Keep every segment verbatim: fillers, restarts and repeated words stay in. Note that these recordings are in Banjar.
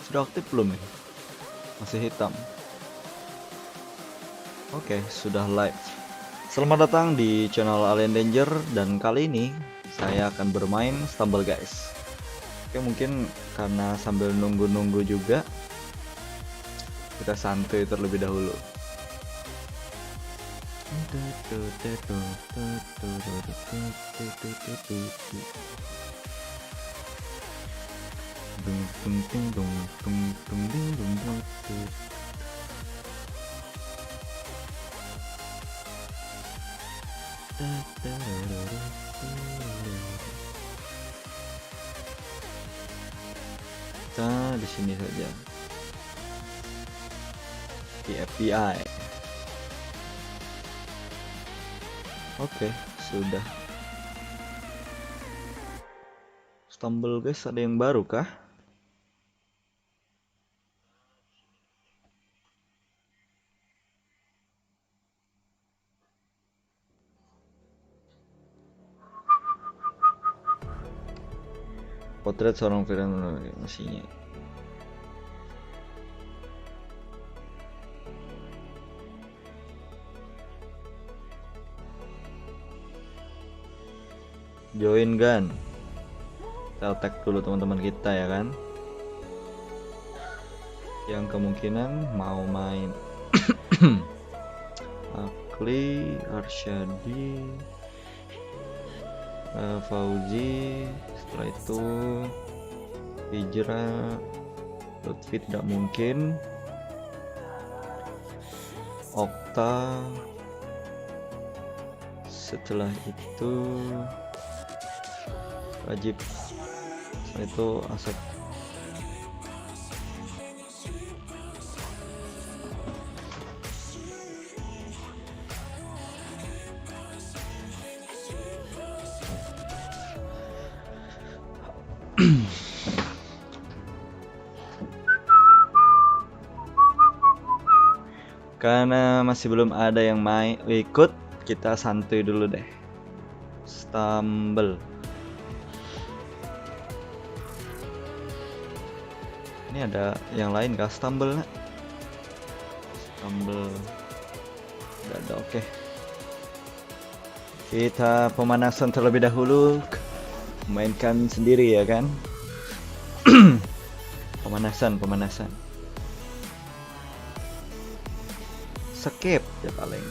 Udah aktif belum ini? Masih hitam. Oke, sudah live. Selamat datang di channel Alien Danger, dan kali ini saya akan bermain Stumble, guys. Oke, mungkin karena sambil nunggu-nunggu juga, kita santuy terlebih dahulu. Dung, dung, ting, dung, dung, dung, ding, dung, dung, dung. Kita di sini saja. Di F B I. Oke, sudah. Stumble, guys, ada yang baru kah? Potret seorang Firaun, maksudnya. Join, kan? Kita tag dulu teman-teman kita, ya kan? Yang kemungkinan mau main. Akli, Arsyadi, eh, Fauzi, setelah itu Hijrah, Lutfi tidak mungkin, Okta, setelah itu Rajib, setelah itu Asep. Karena masih belum ada yang main ikut, kita santuy dulu deh. Stumble. Ini ada yang lain kah Stumble, nak? Stumble. Tidak ada, oke. Kita pemanasan terlebih dahulu. Mainkan sendiri, ya kan? Pemanasan, pemanasan. Skip ya paling.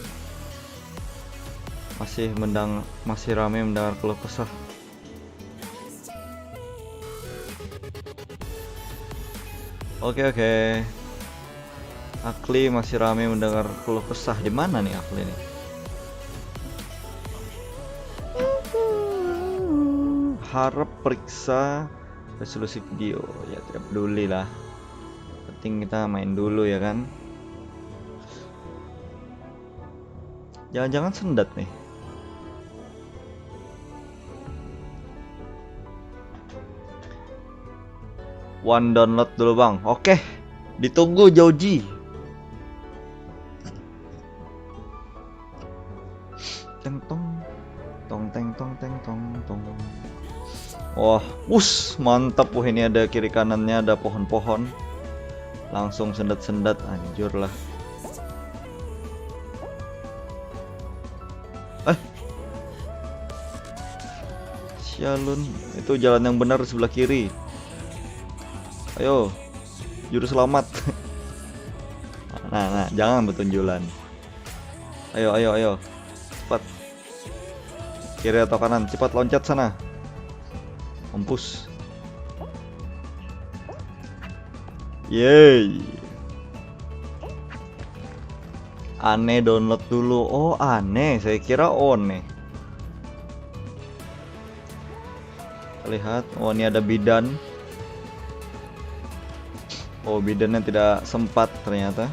Masih mendang-, masih rame mendengar keluh kesah. Oke, oke. Akli masih rame mendengar keluh kesah. Di mana nih Akli nih? Harap periksa resolusi video. Ya, tidak peduli lah. Penting kita main dulu, ya kan? Jangan-jangan sendat nih. One download dulu, Bang. Oke. Ditunggu, Joji. Teng tong. Tong teng tong teng tong tong. Wah, us, mantap. Wah, ini ada kiri kanannya, ada pohon-pohon. Langsung sendat-sendat, anjur lah. Eh. Sialun, itu jalan yang benar di sebelah kiri. Ayo, juru selamat. Nah, nah, jangan betunjulan. Ayo, ayo, ayo. Cepat. Kiri atau kanan? Cepat loncat sana. Mampus. Yeay. Aneh, download dulu. Oh, aneh. Saya kira one. Lihat, oh, ini ada bidan. Oh, bidannya tidak sempat ternyata.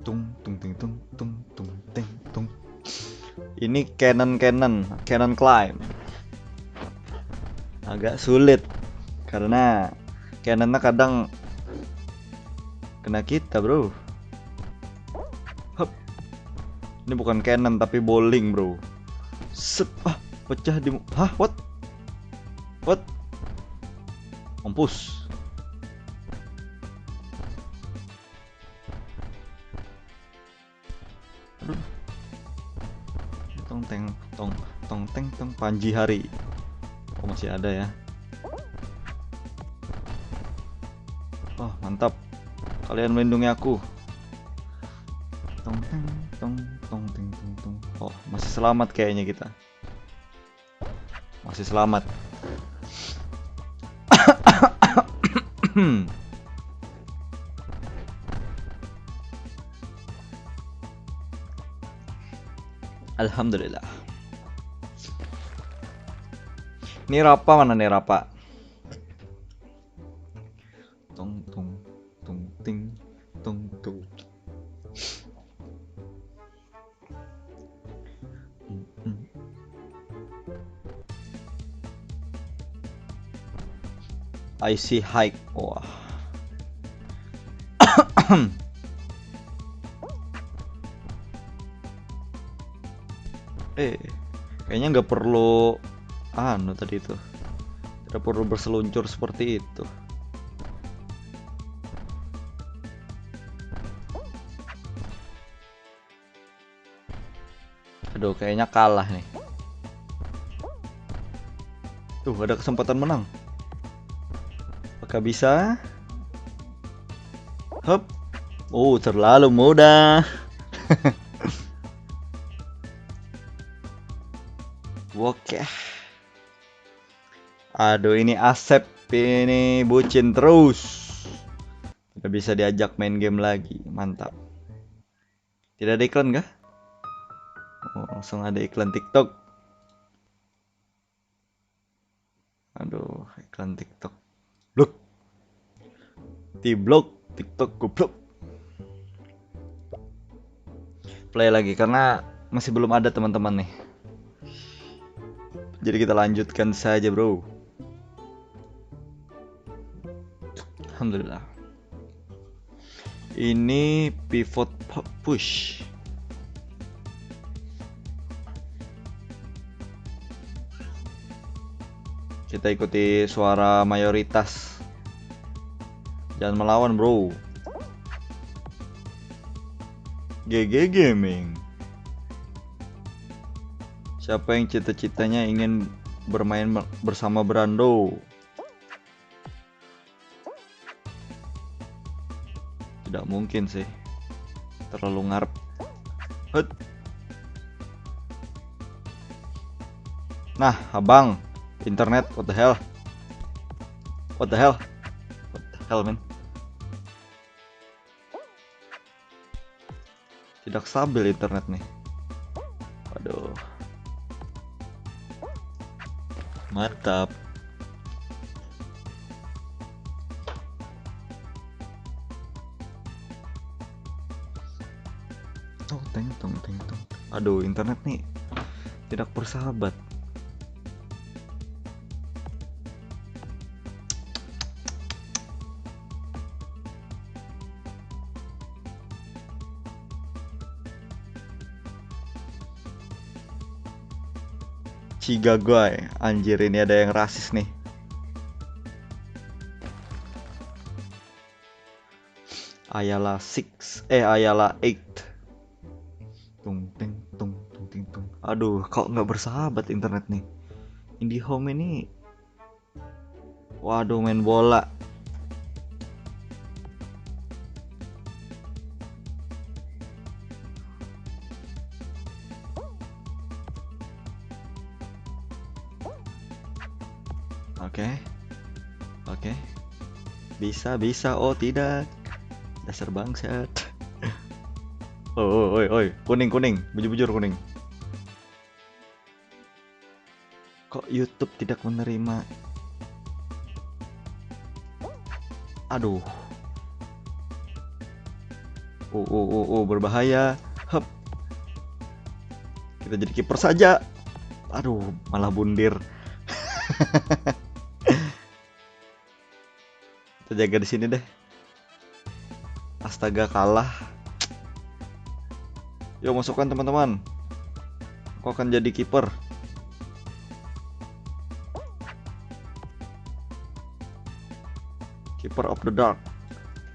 Tung tung ting tung tung tung ting tung. Ini cannon, cannon, cannon climb. Agak sulit. Karena cannon kadang kena kita, bro. Hup. Ini bukan cannon tapi bowling, bro. Set, ah, pecah di, hah, what? What? Mampus. Aduh. Tong teng tong, tong teng tong, Panji Hari. Oh, masih ada ya. Oh, mantap. Kalian melindungi aku. Tong teng tong, tong teng tong tong. Oh, masih selamat kayaknya kita. Masih selamat. Alhamdulillah. Ini Rapa mana nih, Rapa? Tong tong tong ting tong tong. I see hike. Wah. Eh, kayaknya nggak perlu anu tadi itu. Tidak perlu berseluncur seperti itu. Aduh, kayaknya kalah nih. Tuh, ada kesempatan menang. Apakah bisa? Hup. Oh, terlalu mudah. Oke. Aduh, ini Asep ini bucin terus. Tidak bisa diajak main game lagi. Mantap. Tidak ada iklan kah? Oh, langsung ada iklan TikTok. Aduh, iklan TikTok. Blok. Di blok TikTok goblok. Play lagi karena masih belum ada teman-teman nih. Jadi kita lanjutkan saja, bro. Alhamdulillah. Ini pivot pu- push. Kita ikuti suara mayoritas. Jangan melawan, bro. G G Gaming. Siapa yang cita-citanya ingin bermain me- bersama Brando? Tidak mungkin sih. Terlalu ngarep. Hut. Nah, abang, internet, what the hell? What the hell? What the hell, man? Tidak stabil internet nih. Waduh. Mantap. Tong teng tong teng tong. Aduh, internet nih tidak bersahabat. Cigagoy, anjir, ini ada yang rasis nih. Ayala six, eh, Ayala eight. Tung ting tung tung ting tung. Aduh, kok nggak bersahabat internet nih. IndiHome ini. Waduh, main bola. Oke. Oke. Bisa, bisa. Oh, tidak. Dasar bangsat. Oh, oh, oi, oi. Kuning, kuning. Bujur-bujur kuning. Kok YouTube tidak menerima? Aduh. Oh, oh, oh, oh, berbahaya. Hup. Kita jadi kiper saja. Aduh, malah bundir. Kita jaga di sini deh. Astaga, kalah. Yuk, masukkan, teman-teman. Aku akan jadi kiper. Keeper of the Dark.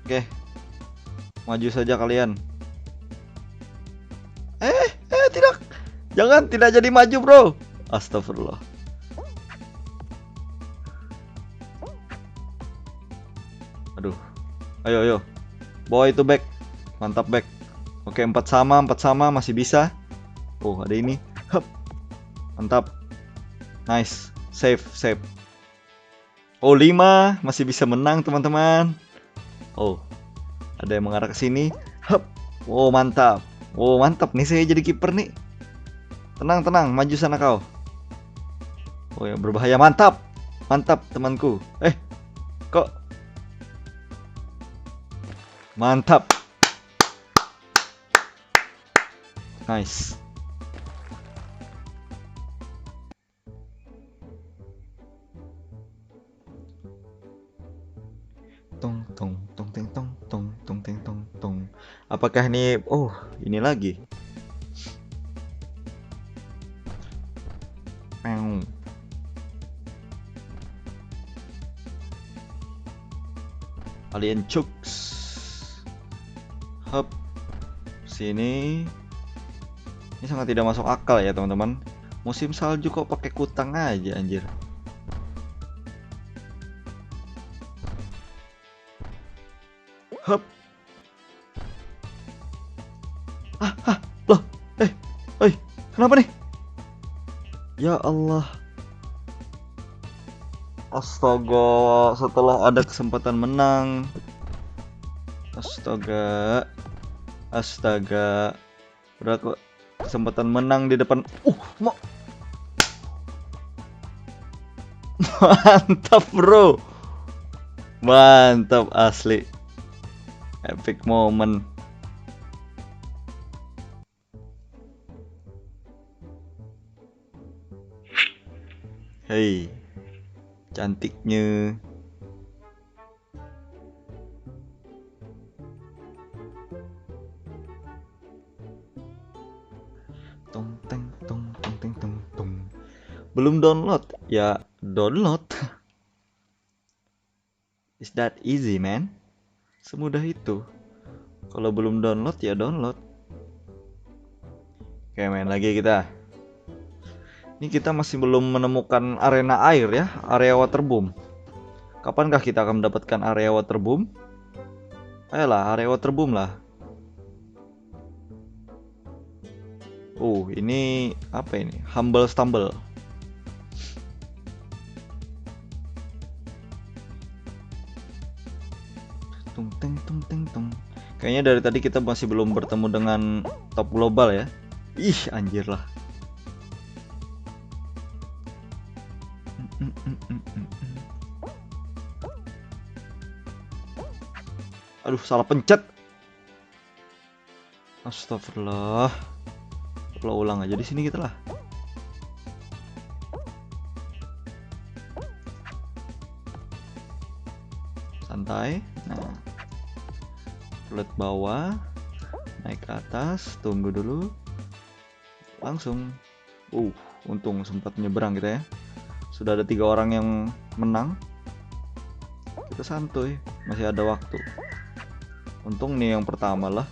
Oke. Maju saja kalian. Eh, eh, tidak. Jangan, tidak jadi maju, bro. Astagfirullah. Aduh. Ayo, ayo. Bawa itu back. Mantap, back. Oke, empat sama, empat sama, masih bisa. Oh, ada ini. Hup. Mantap. Nice. Save, save. Oh, lima, masih bisa menang, teman-teman. Oh, ada yang mengarah ke sini. Hup. Oh, mantap. Oh, mantap nih, saya jadi kiper nih. Tenang, tenang, maju sana kau. Oh ya, berbahaya. Mantap. Mantap, temanku. Eh, kok mantap. Nice. Tong, tong, tong, teng, tong, tong, tong, teng, tong, tong. Apakah ini? Oh, ini lagi. Peng. Alien Chooks. Hup. Sini. Ini sangat tidak masuk akal ya, teman-teman. Musim salju kok pakai kutang aja, anjir. Hup. Ah, ah, loh. Eh, oi, kenapa nih? Ya Allah. Astaga, setelah ada kesempatan menang. Astaga. Astaga. Udah kok kesempatan menang di depan. Uh, ma- Mantap, bro. Mantap asli. Epic moment. Hei, cantiknya. Tong teng tong tong teng tong tong. Belum download? Ya, download. Is that easy, man? Semudah itu. Kalau belum download, ya download. Oke, main lagi kita. Ini kita masih belum menemukan arena air ya, area waterboom. Kapankah kita akan mendapatkan area waterboom? Ayolah, area waterboom lah. Oh, ini apa ini? Humble stumble. Tung teng tung teng tung. Kayaknya dari tadi kita masih belum bertemu dengan top global ya. Ih, anjir lah. Aduh, salah pencet. Astagfirullah. Ulang-ulang aja di sini kita lah. Santai. Nah. Lihat bawah. Naik ke atas, tunggu dulu. Langsung. Uh, untung sempat nyebrang kita ya. Sudah ada tiga orang yang menang. Kita santuy, masih ada waktu. Untung nih yang pertama lah.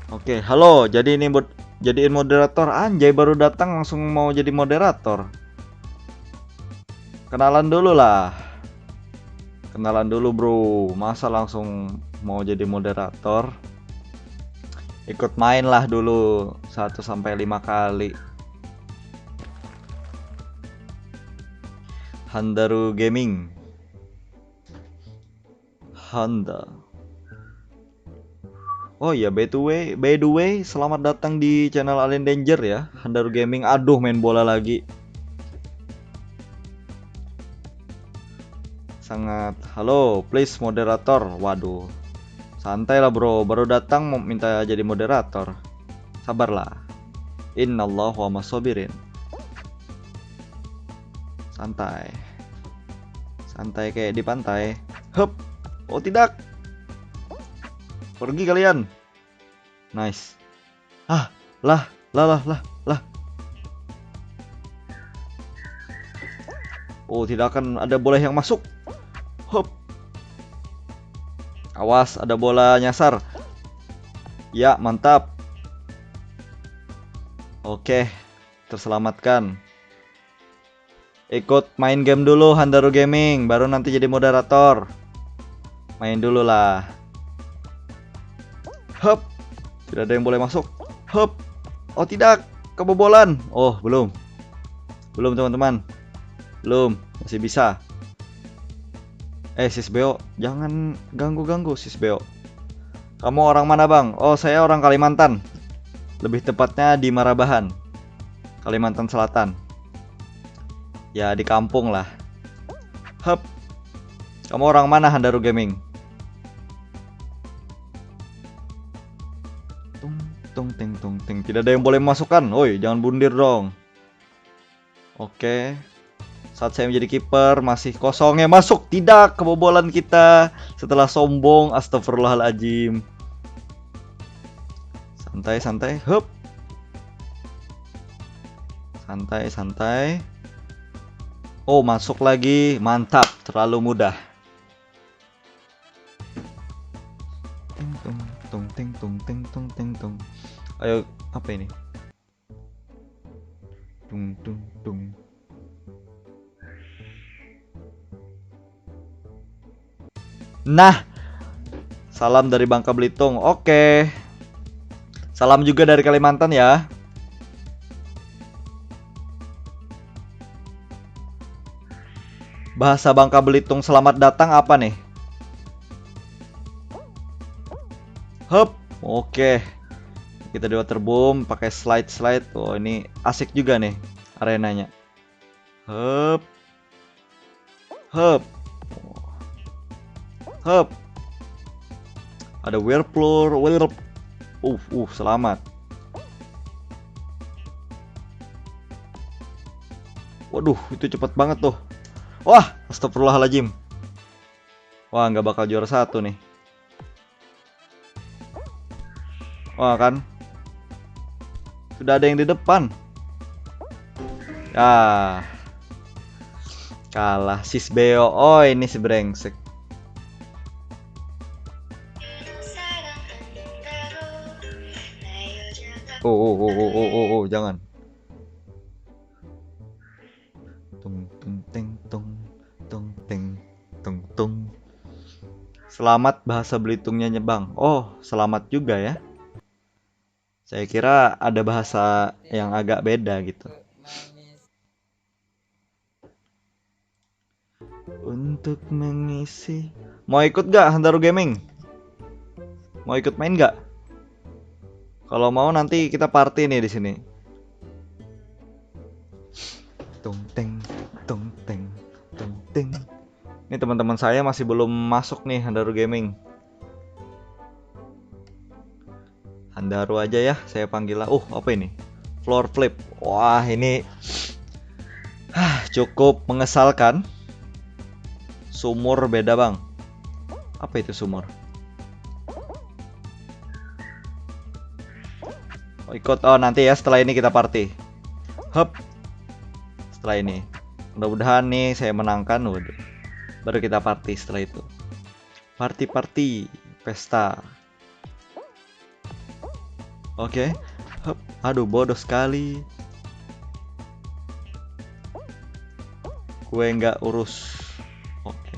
Oke, halo. Jadi ini mod- jadiin moderator. Anjay, baru datang langsung mau jadi moderator. Kenalan dulu lah. Kenalan dulu, bro. Masa langsung mau jadi moderator? Ikut main lah dulu satu sampai lima kali. Handaru Gaming. Honda. Oh iya, by the way, by the way, selamat datang di channel Alien Danger ya, Handaru Gaming. Aduh, main bola lagi. Sangat, halo, please moderator. Waduh. Santai lah, bro, baru datang mau minta jadi moderator. Sabarlah. Innallaha ma'as sabirin. Santai. Santai kayak di pantai. Hup. Oh tidak. Pergi kalian. Nice. Ah, lah, lah, lah, lah, lah. Oh, tidak akan ada bola yang masuk. Hop. Awas, ada bola nyasar. Ya, mantap. Oke, terselamatkan. Ikut main game dulu, Handaru Gaming, baru nanti jadi moderator. Main dulu lah. Hup. Tidak ada yang boleh masuk. Hup. Oh tidak, kebobolan. Oh, belum. Belum, teman-teman. Belum, masih bisa. Eh, Sis Beo, jangan ganggu-ganggu, Sis Beo. Kamu orang mana, Bang? Oh, saya orang Kalimantan. Lebih tepatnya di Marabahan, Kalimantan Selatan. Ya, di kampung lah. Hup. Kamu orang mana, Handaru Gaming? Tung, tung, ting, tung, ting. Tidak ada yang boleh memasukkan. Oi, jangan bundir dong. Oke. Saat saya menjadi kiper, masih kosong, ya masuk. Tidak, kebobolan kita. Setelah sombong, astagfirullahaladzim. Santai, santai. Hup. Santai, santai. Oh, masuk lagi. Mantap, terlalu mudah. Ting tung, tung, ting tung, ting tung, ting tung. Ayo, apa ini? Tung, tung, tung. Nah, salam dari Bangka Belitung. Oke. Salam juga dari Kalimantan ya. Bahasa Bangka Belitung selamat datang apa nih? Hup, oke. Kita di waterboom pakai slide-slide. Oh, ini asik juga nih arenanya. Hup. Hup. Hup. Ada Wirplur, Wirp. Uh, uh, selamat. Waduh, itu cepat banget tuh. Wah, astagfirullahaladzim. Wah, nggak bakal juara satu nih. Wah, kan? Sudah ada yang di depan. Ah. Kalah, Sis Beo. Oh, ini si brengsek. Oh, oh, oh, oh, oh, oh, oh, jangan. Tung, tung, teng, tung, tung, teng, tung, tung. Selamat, bahasa Belitungnya nyebang. Oh, selamat juga ya. Saya kira ada bahasa yang agak beda gitu. Untuk mengisi. Mau ikut gak, Handaru Gaming? Mau ikut main gak? Kalau mau, nanti kita party nih di sini. Tung teng, tung teng, tung teng. Ini teman-teman saya masih belum masuk nih, Handaru Gaming. Handaru aja ya saya panggil lah. Uh, apa ini? Floor flip. Wah, ini, hah, cukup mengesalkan. Sumur beda, Bang. Apa itu sumur? Oh, ikut. Oh, nanti ya, setelah ini kita party. Hup. Setelah ini. Mudah-mudahan nih saya menangkan. Waduh. Baru kita party setelah itu. Party-party, pesta. Oke. Hup. Aduh, bodoh sekali. Gue nggak urus. Oke.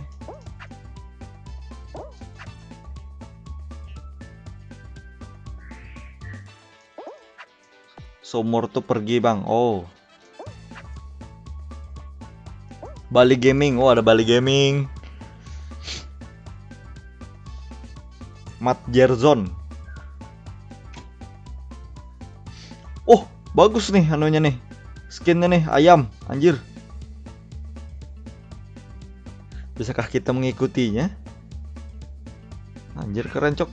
Sumur tuh pergi, Bang. Oh. Bali Gaming. Oh, ada Bali Gaming. Mat Jerzon. Oh, bagus nih anunya nih. Skinnya nih, ayam, anjir. Bisakah kita mengikutinya? Anjir, keren, Cok.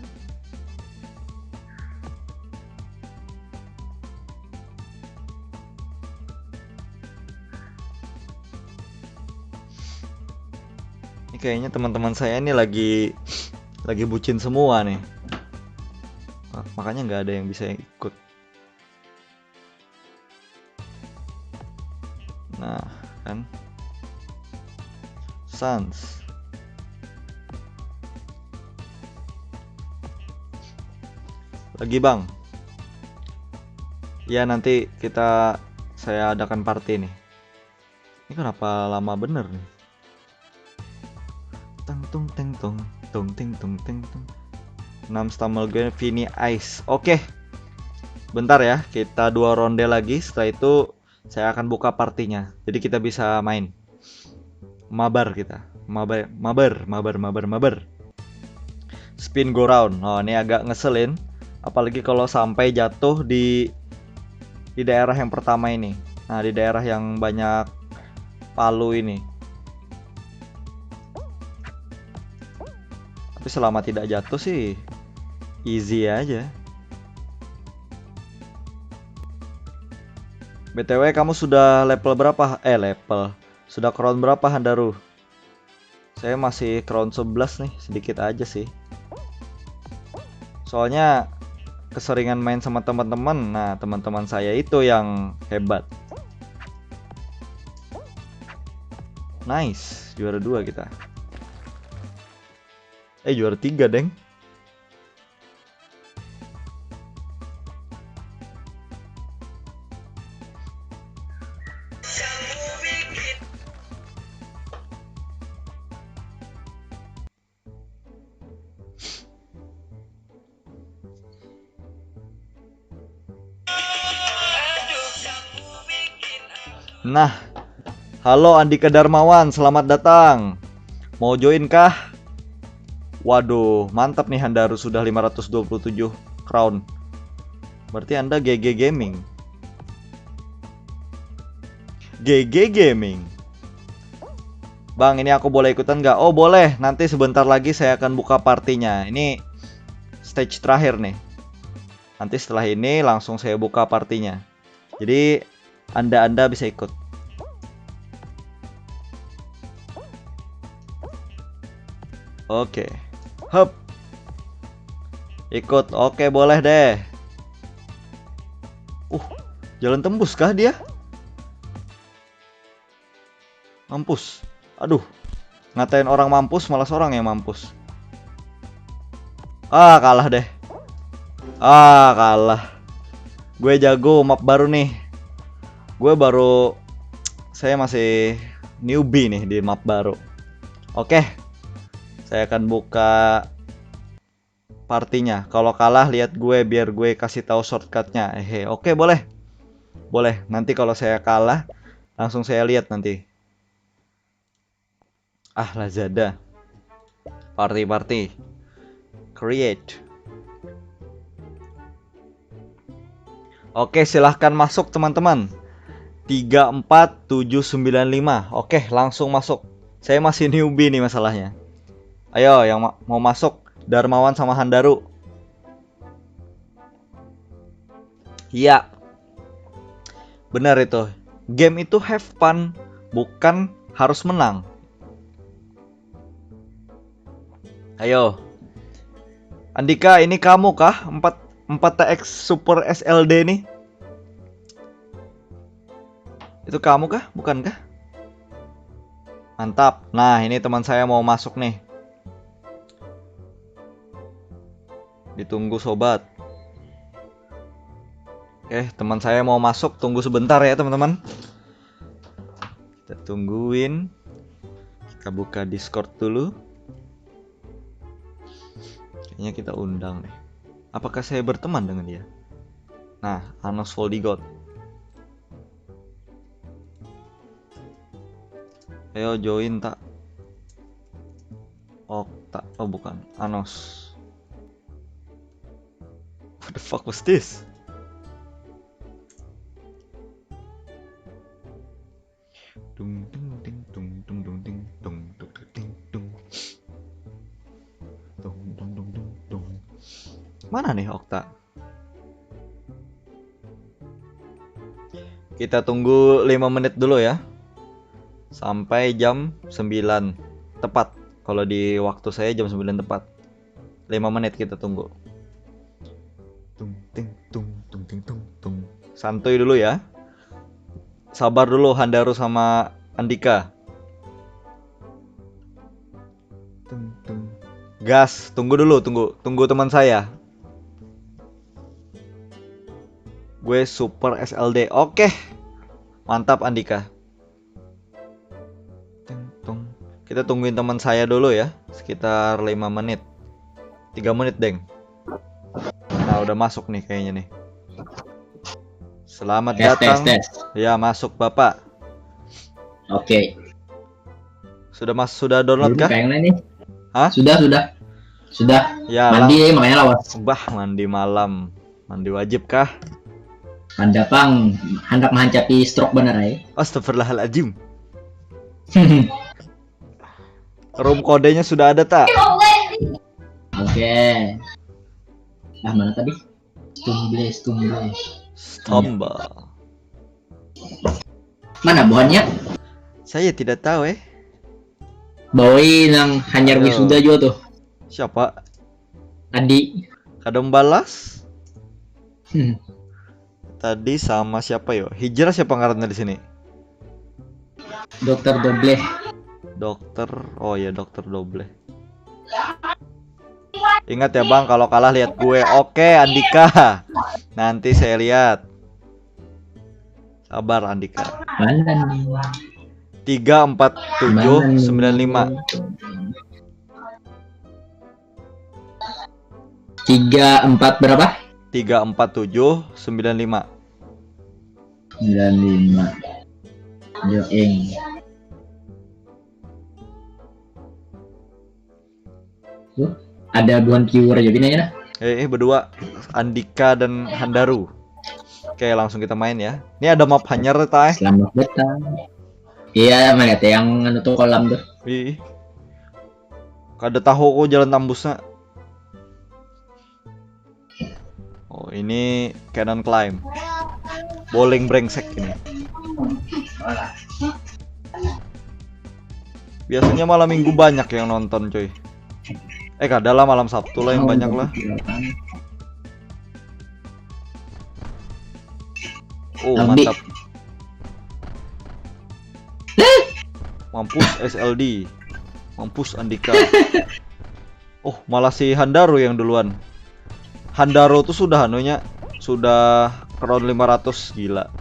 Ini kayaknya teman-teman saya ini lagi lagi bucin semua nih. Nah, makanya nggak ada yang bisa ikut. Nah, kan. Sans. Lagi, Bang. Ya, nanti kita saya adakan party nih. Ini kenapa lama bener nih? Tang tung teng tong, tong ting tong teng tong. Enam Stumble Guy, Vini, Ice. Oke. Bentar ya, kita dua ronde lagi. Setelah itu saya akan buka partinya. Jadi kita bisa main. Mabar kita. Mabar, mabar, mabar, mabar, mabar. Spin go round. Oh, ini agak ngeselin. Apalagi kalau sampai jatuh di di daerah yang pertama ini. Nah, di daerah yang banyak palu ini. Tapi selama tidak jatuh sih easy aja. B T W, kamu sudah level berapa? Eh, level. Sudah crown berapa, Handaru? Saya masih crown sebelas nih, sedikit aja sih. Soalnya keseringan main sama teman-teman. Nah, teman-teman saya itu yang hebat. Nice, juara dua kita. Eh, juara tiga, Deng. Nah, halo Andika Darmawan, selamat datang. Mau join kah? Waduh, mantap nih, Handaru sudah lima ratus dua puluh tujuh crown. Berarti Anda G G Gaming. G G Gaming. Bang, ini aku boleh ikutan nggak? Oh, boleh. Nanti sebentar lagi saya akan buka partinya. Ini stage terakhir nih. Nanti setelah ini langsung saya buka partinya. Jadi, Anda-anda bisa ikut. Oke. Hup. Ikut. Oke, boleh deh. Uh, jalan tembus kah dia? Mampus. Aduh. Ngatain orang mampus, malah seorang yang mampus. Ah, kalah deh. Ah, kalah. Gue jago map baru nih. Gue baru, saya masih newbie nih di map baru. Oke. Saya akan buka partinya. Kalau kalah, lihat gue biar gue kasih tahu shortcutnya. Ehe, oke, boleh. Boleh. Nanti kalau saya kalah, langsung saya lihat nanti. Ah, Lazada. Party, party. Create. Oke, silahkan masuk, teman-teman. Tiga empat tujuh sembilan lima. Oke, langsung masuk. Saya masih newbie nih masalahnya. Ayo, yang ma- mau masuk, Darmawan sama Handaru. Iya. Benar itu. Game itu have fun, bukan harus menang. Ayo. Andika, ini kamu kah? Empat, empat T X Super S L D nih. Itu kamu kah? Bukan kah? Mantap. Nah, ini teman saya mau masuk nih. Ditunggu, sobat. Oke, teman saya mau masuk. Tunggu sebentar ya, teman-teman. Kita tungguin. Kita buka Discord dulu. Kayaknya kita undang deh. Apakah saya berteman dengan dia? Nah, Anos Voldigot. Ayo join, tak. Okta, oh, bukan. Anos. What the fuck was this? Dung dung ding dung dung dung ding dung dung dung ding dung. Dung dung dung dung dung. Mana nih Okta? Kita tunggu lima menit dulu ya. Sampai jam sembilan tepat. Kalau di waktu saya jam sembilan tepat. Lima menit kita tunggu. Tung ting tung tung ting tung tung. Santuy dulu ya. Sabar dulu Handaru sama Andika. Tung tung. Gas, tunggu dulu, tunggu, tunggu teman saya. Gue super S L D. Oke. Mantap Andika. Ting tung. Kita tungguin teman saya dulu ya, sekitar lima menit. Tiga menit, Deng. Nah, udah masuk nih kayaknya nih. Selamat Tes, tes, datang. Tes. Ya, masuk Bapak. Oke. Sudah mas sudah download Ini kah? Kayak lain nih. Hah? Sudah, sudah. Sudah. Ya, Mandi lang- ya, makanya lawas. Bah, mandi malam. Mandi wajib kah? Anda pang hendak menghancapi stroke bener ya. Astagfirullahaladzim. Room kodenya sudah ada tak? Oke. Ah, mana tadi? Stumble, stumble. Stumble. Mana buhannya? Saya tidak tahu eh. Bawai nang hanyar Aduh. Wisuda juga tuh. Siapa? Adi. Kada membalas? Hmm. Tadi sama siapa yo? Hijrah siapa ngarannya di sini? Dokter Doble. Dokter, oh ya Dokter Doble. Ingat ya Bang, kalau kalah lihat gue. Oke Andika. Nanti saya lihat. Sabar Andika. Mana nih? Tiga empat tujuh Mana nih? sembilan lima. Tiga empat berapa? Tiga empat tujuh sembilan lima. Sembilan lima. Yo eng. Tuh, ada buhan viewer aja pinanya dah. Eh, eh berdua Andika dan Handaru. Oke, langsung kita main ya. Ini ada map hanyar ta eh. Selamat datang. Iya, mana teh yang anu tuh kolam tuh. Ih. Kada tahu kok jalan tambusnya. Oh, ini Cannon Climb. Bowling brengsek ini. Biasanya malam minggu banyak yang nonton, coy. Eh, kada lah, malam Sabtu lah yang banyak lah. Oh, Aldi. Mantap. Mampus S L D. Mampus Andika. Oh, malah si Handaru yang duluan. Handaru tuh sudah anunya, sudah crown lima ratus, gila.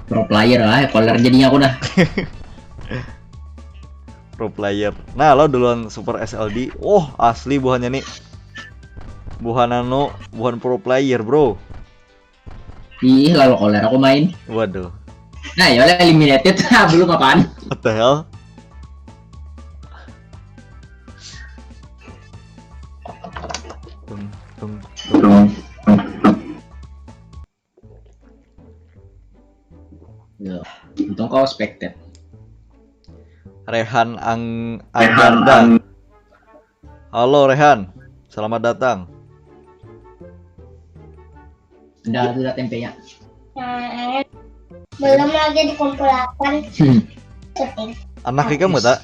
Pro player lah, caller jadinya aku dah. Pro player. Nah, lo duluan super S L D. Oh, asli buhannya nih. Buhan anu, buhan pro player, bro. Ih, lalu caller aku main. Waduh. Nah, ya udah eliminated. Belum apaan? What the hell? Tung, tung, tung. Ya, untung kau spectate. Rehan Ang Agarda. Halo Rehan, selamat datang. Ada sudah tempenya. Nah, belum lagi dikumpulkan. Hmm. Anak ikam tak?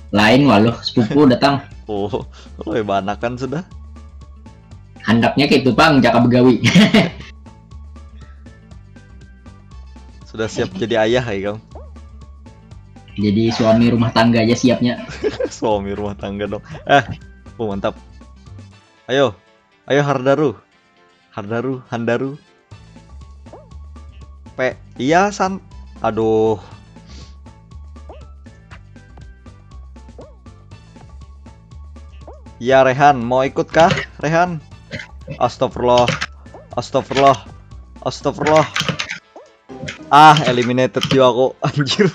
Lain waluh, sepupu datang. Oh, lo banakan sudah. Handaknya kayak itu pang, jaka begawi. Sudah siap jadi ayah ya kamu? Jadi suami rumah tangga aja siapnya. Suami rumah tangga dong. Eh, oh mantap. Ayo, ayo Hardaru. Hardaru, Handaru. Pe, iya san. Aduh. Ya Rehan, mau ikut kah Rehan? Astagfirullah. Astagfirullah. Astagfirullah. Ah, eliminated juga aku. Anjir.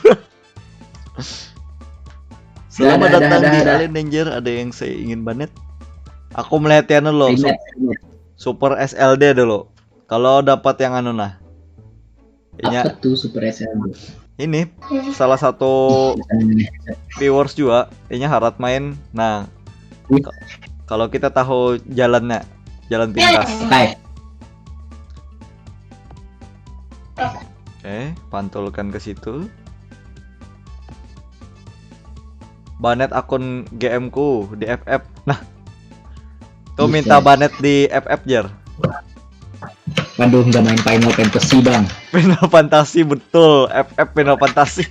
Selamat Dah, dah, datang dah, di dah. Alien Danger. Ada yang saya ingin banget. Aku melihat yang dulu. Ingat. Su- Super S L D dulu. Kalau dapat yang anu nah. Inya Apa tuh Super S L D? Ini salah satu viewers juga, inya harat main. Nah, ka- kalau kita tahu jalannya, jalan pintas. Oke. Oke, pantulkan ke situ. Banet akun G M ku di F F. Nah. Tuh Bisa. Minta banet di F F, jer. Waduh, nggak main Final Fantasy, Bang. Final Fantasy, betul. F F Final Fantasy.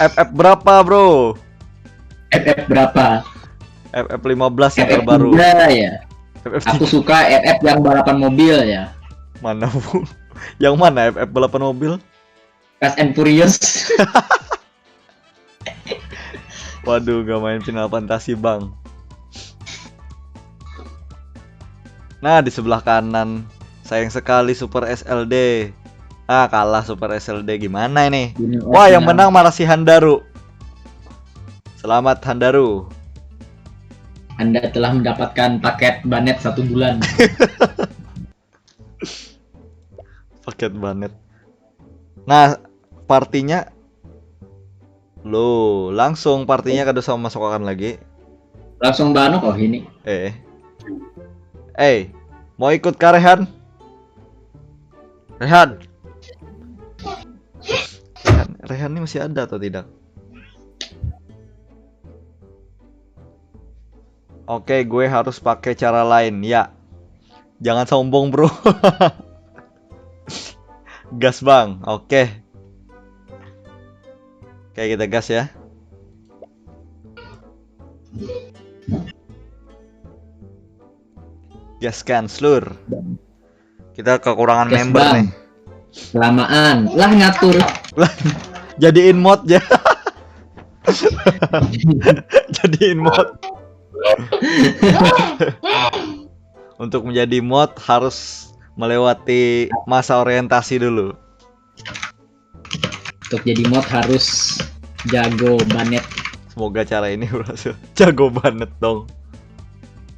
F F berapa, bro? F F berapa? F F lima belas yang F F terbaru. Tiga ya. F F Aku suka F F yang balapan mobil ya. Mana, bu? Yang mana F F balapan mobil? Fast and Furious. Waduh, gak main Final Fantasy, Bang. Nah, di sebelah kanan, sayang sekali Super S L D. Ah, kalah Super S L D. Gimana ini? Ini Wah, yang orang menang malah si Handaru. Selamat, Handaru. Anda telah mendapatkan paket banet satu bulan. Paket banet. Nah, partinya lo langsung partinya kada usah masuk akan lagi. Langsung banuk oh ini. Eh. Eh, mau ikut kah, Rehan? Rehan. Rehan, Rehan ini masih ada atau tidak? Oke, gue harus pakai cara lain, ya. Jangan sombong, bro. Gas, Bang. Oke. Oke, kita gas ya. Gaskan, Slur. Kita kekurangan Gas, member Bang. Nih. Kelamaan. Lah ngatur. Jadiin mod ya. Jadiin mod. Untuk menjadi mod harus melewati masa orientasi dulu. Untuk jadi mod harus jago banet. Semoga cara ini berhasil. Jago banet dong.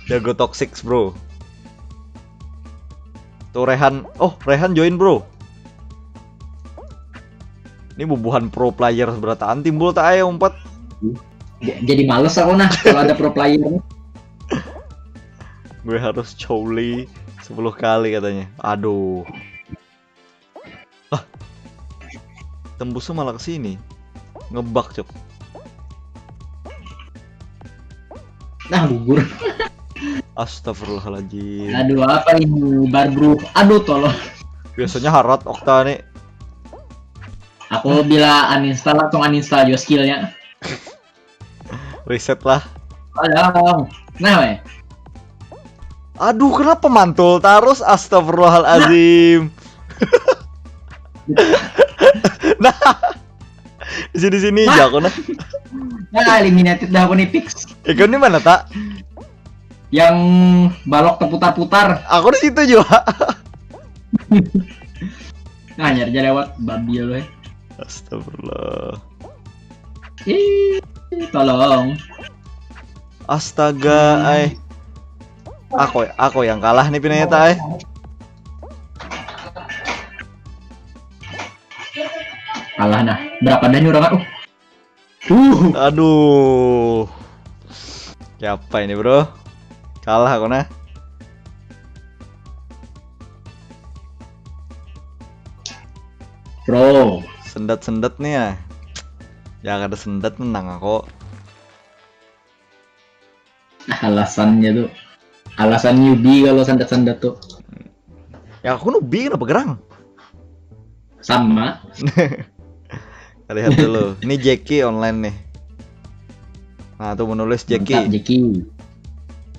Jago toxic, bro. Tuh Rehan, oh Rehan join, bro. Ini bubuhan pro player berataan timbul tak ayo umpat. J- Jadi males aku nah kalau ada pro player. Gue harus coli sepuluh kali katanya. Aduh. Ah. Tembusnya malah ke sini. Ngebug, Cuk. Nah gugur. Astagfirullahaladzim. Aduh apa ini bar bro. Aduh tolong. Biasanya harat Okta nih. Aku bila uninstall langsung uninstall juga skillnya. Reset lah. Tolong. Nah weh. Aduh, kenapa mantul terus? Astagfirullahaladzim. Nah. Di sini sini Nah. Aja aku nah. Nah eliminated dah aku nih fix. Ikon di mana tak? Yang balok terputar-putar. Aku di situ juga. Nah nyari aja lewat babi ya lo. Astagfirullah. Ih, tolong. Astaga, ay. Aku aku yang kalah nih pinanya tak ay. Kalah nah. Berapa dah nih orang? Uh. Uh. Aduh. Siapa ini, bro? Kalah aku nah. Bro. Sendat-sendat nih ya. Ya kada sendat menang aku. Alasannya tuh. Alasan newbie kalau sendat-sendat tuh. Ya aku newbie kenapa gerang? Sama. Lihat dulu. Ini Jeki online nih. Nah, tuh menulis Jeki. Jeki.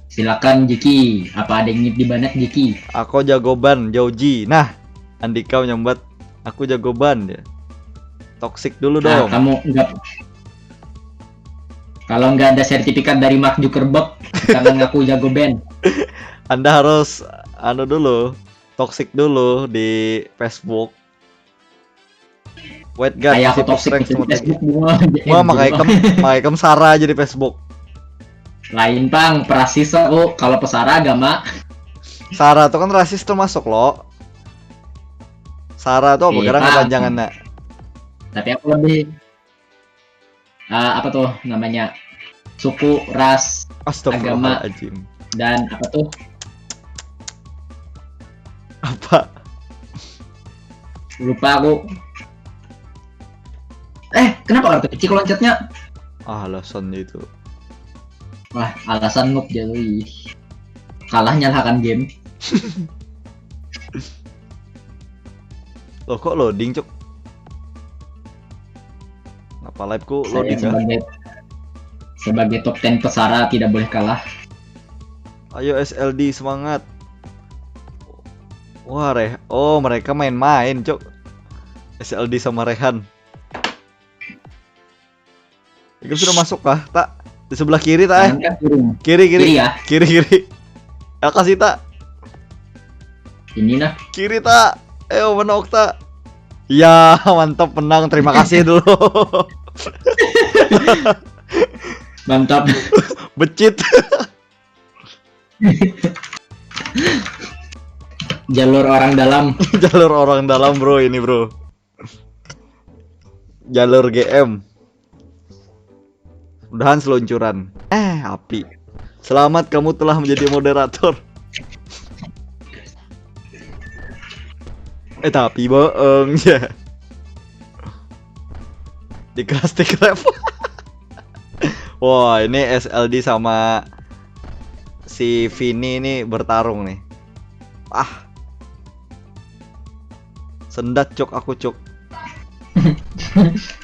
Silakan Jeki. Apa ada yang di banet Jeki? Aku jago ban, Jauji. Nah, Andika menyambat aku jago ban dia. Toxic dulu dong. Nah, kamu enggak. Kalau nggak ada sertifikat dari Mark Zuckerberg, jangan ngaku jago band. Anda harus anu dulu, toxic dulu di Facebook. Wait, God, Kayak aku si toxic Prank di sama Facebook Tegi. semua. Wah, makai kem, makai kem Sara jadi Facebook. Lain pang, perasis aku kalau pesara agama. Sara tuh kan rasis termasuk lo. Sara tuh apa Iya, gerang Bang. Kepanjangannya? Tapi aku lebih eh, apa tuh namanya suku, ras, Astagfirullahaladzim. Dan apa tuh Apa? Lupa aku. Eh, Kenapa kartu kecil loncatnya? Ah, alasan itu. Wah, alasan noob jalui. Kalah nyalahkan game. Loh, kok loading, Cuk? Ngapa live ku Saya loading ya? sebagai sebagai top ten pesara tidak boleh kalah. Ayo S L D semangat. Wah, Reh. Oh, mereka main-main, Cuk. S L D sama Rehan. Itu sudah masuk kah? Tak. Di sebelah kiri, tak, eh? Jangan kan turun. Kiri, kiri. Kiri ya. Kiri, kiri. Ya, kasih, tak. Ini nah. Kiri, tak. Ayo, mana Okta? Ya, mantap, menang. Terima kasih dulu. Mantap. Becit. Jalur orang dalam. Jalur orang dalam, bro, ini, bro. Jalur G M. Mudahan seluncuran. Eh, api. Selamat, kamu telah menjadi moderator. Eh, tapi bohong ya. Di Krusty Krab. Wah, ini S L D sama si Vini ini bertarung nih. Ah. Sendat, Cuk, aku, Cuk.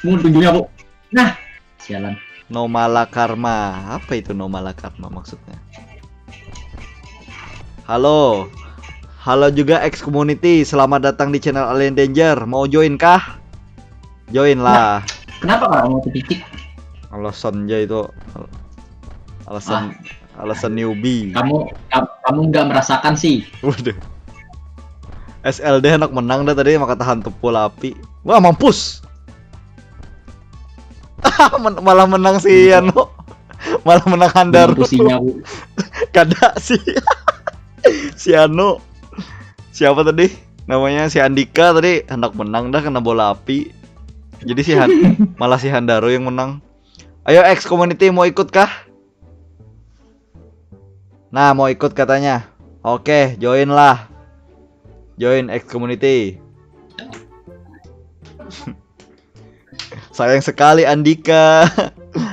Mau tunjuknya aku. Nah, sialan. Nomala Karma. Apa itu Nomala Karma maksudnya? Halo. Halo juga ex community. Selamat datang di channel Alien Danger. Mau join kah? Join lah. Kenapa kalau mau titik? Alasan aja itu. Alasan alasan newbie. Kamu ka- kamu nggak merasakan sih. Waduh. S L D anak menang dah tadi, maka tahan tepul api. Wah, mampus. Men- malah menang si anu. Malah menang Handar. Pusingnya aku. Kada sih. Si anu. Siapa tadi? Namanya si Andika tadi hendak menang dah kena bola api. Jadi si Han- malah si Handaro yang menang. Ayo ex community, mau ikut kah? Nah, mau ikut katanya. Oke, join lah. Join ex community. Sayang sekali Andika.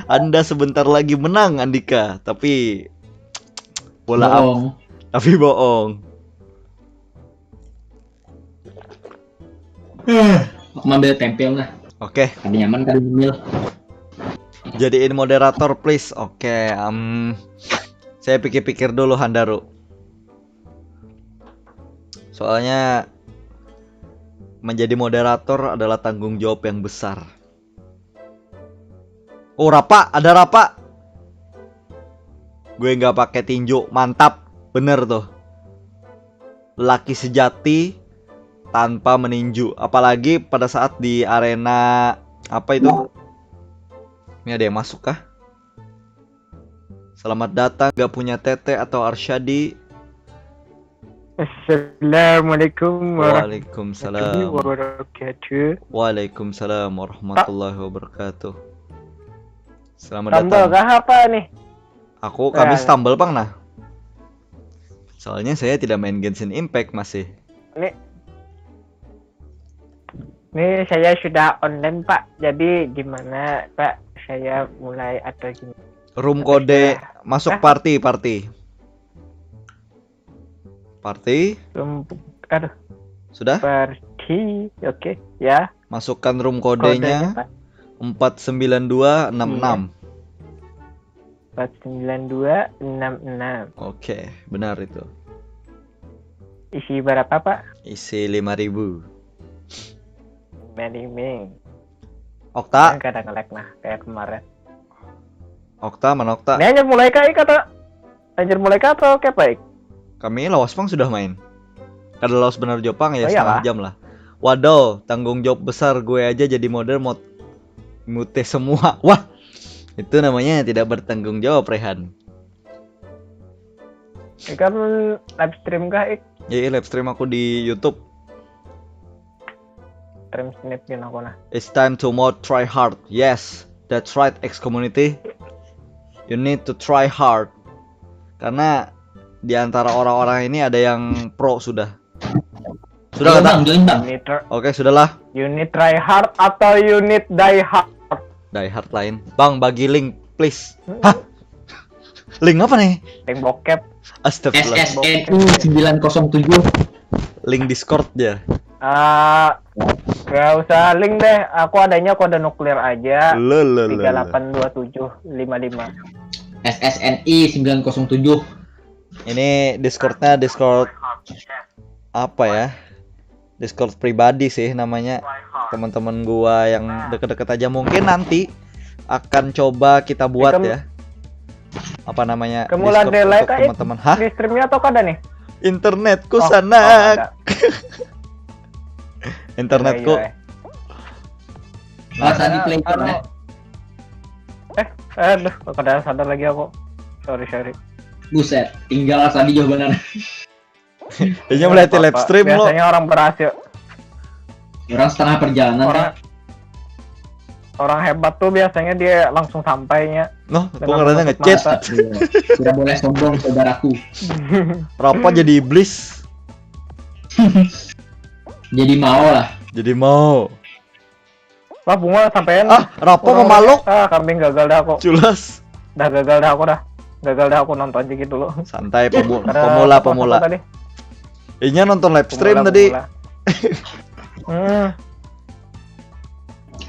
Anda sebentar lagi menang, Andika, tapi bola ap- Bohong. Tapi bohong. Eh, aku ambil tempel lah. Oke, Ada nyaman kan, Mil? Jadiin moderator, please. Oke, em, saya pikir-pikir dulu, Handaru. Soalnya menjadi moderator adalah tanggung jawab yang besar. Oh, Rapa, ada Rapa. Gue nggak pakai tinju, mantap, bener tuh. Laki sejati tanpa meninju, apalagi pada saat di arena apa itu? Ini ada yang masuk kah? Selamat datang, gak punya Tete atau Arsyadi. Assalamualaikum warahmatullahi Waalaikumsalam. Wabarakatuh. Waalaikumsalam warahmatullahi wabarakatuh. Selamat Tambal datang. Kah apa nih? Aku kami Ya. Stumble pang nah. Soalnya saya tidak main Genshin Impact masih. Ini ini saya sudah online, Pak. Jadi gimana, Pak? Saya mulai atau gimana? Room code masuk party, party. Party Belum, aduh, sudah? Party. Oke, ya. Masukkan room kodenya Pak. Empat sembilan dua enam enam. Empat sembilan dua enam enam. Oke, benar itu. Isi berapa, Pak? Isi lima ribu. Many Ming. Okta, Kan kadang nge-lag nah, kayak kemarin. Okta mana Okta? Ini hanya mulai kah, kata? Anjir, mulai kah atau kayak baik? Kami lawas pang sudah main. Kada lawas benar jua pang ya, Oh, setengah iyalah. Jam lah. Waduh, tanggung jawab besar gue aja jadi model mot mute semua. Wah, itu namanya tidak bertanggung jawab, Rehan. Ini kan live stream kah, Ik? Ya, live stream aku di YouTube. Stream snap gini aku nah. It's time to more try hard. Yes, that's right, ex community. You need to try hard. Karena di antara orang-orang ini ada yang pro sudah. Sudah Ayo, kata? Bang, join, Bang. Unit tr- Oke, sudahlah. Unit try hard atau unit die hard? Die Hard lain. Bang, bagi link, please. Hah? Link apa nih? Link bokep. Astagfirullah. S S N I sembilan kosong tujuh. Link Discord ya. Ah, gak usah link deh. Aku adanya kode nuklir aja. Lo lo lo. Tiga delapan dua tujuh lima lima. S S N I sembilan kosong tujuh. Ini Discordnya Discord apa ya? Discord pribadi sih namanya. Teman-teman gua yang deket-deket aja, mungkin nanti akan coba kita buat Ikam- ya. Apa namanya? Kamu lah Discord delay untuk kah, teman-teman. Hah? Di streamnya atau kada nih? Internetku Oh, sanak. oh, ada. Internetku. Iya, iya. Masa di play Anu, ya? Eh, aduh, kada sadar lagi aku. Sorry, sorry. Buset, tinggal tadi jawabannya. Ini mulai live stream lo. Biasanya orang berhasil, Orang setengah perjalanan. orang orang hebat tuh biasanya dia langsung sampainya. Noh, kok Dengan katanya menutup ngechat. mata. Tidak boleh sombong, saudaraku. Rapa jadi iblis. Jadi mau lah. Jadi mau. Lah, bunga sampean. Ah, Rapa Orang- memaluk. Ah, kambing gagal dah aku. Culas. Dah gagal dah aku dah. Gagal dah aku, nonton aja gitu loh. Santai pemu- Ada pemula apa pemula. Tadi? Inya nonton live stream Pemula, tadi. pemula. Hmm.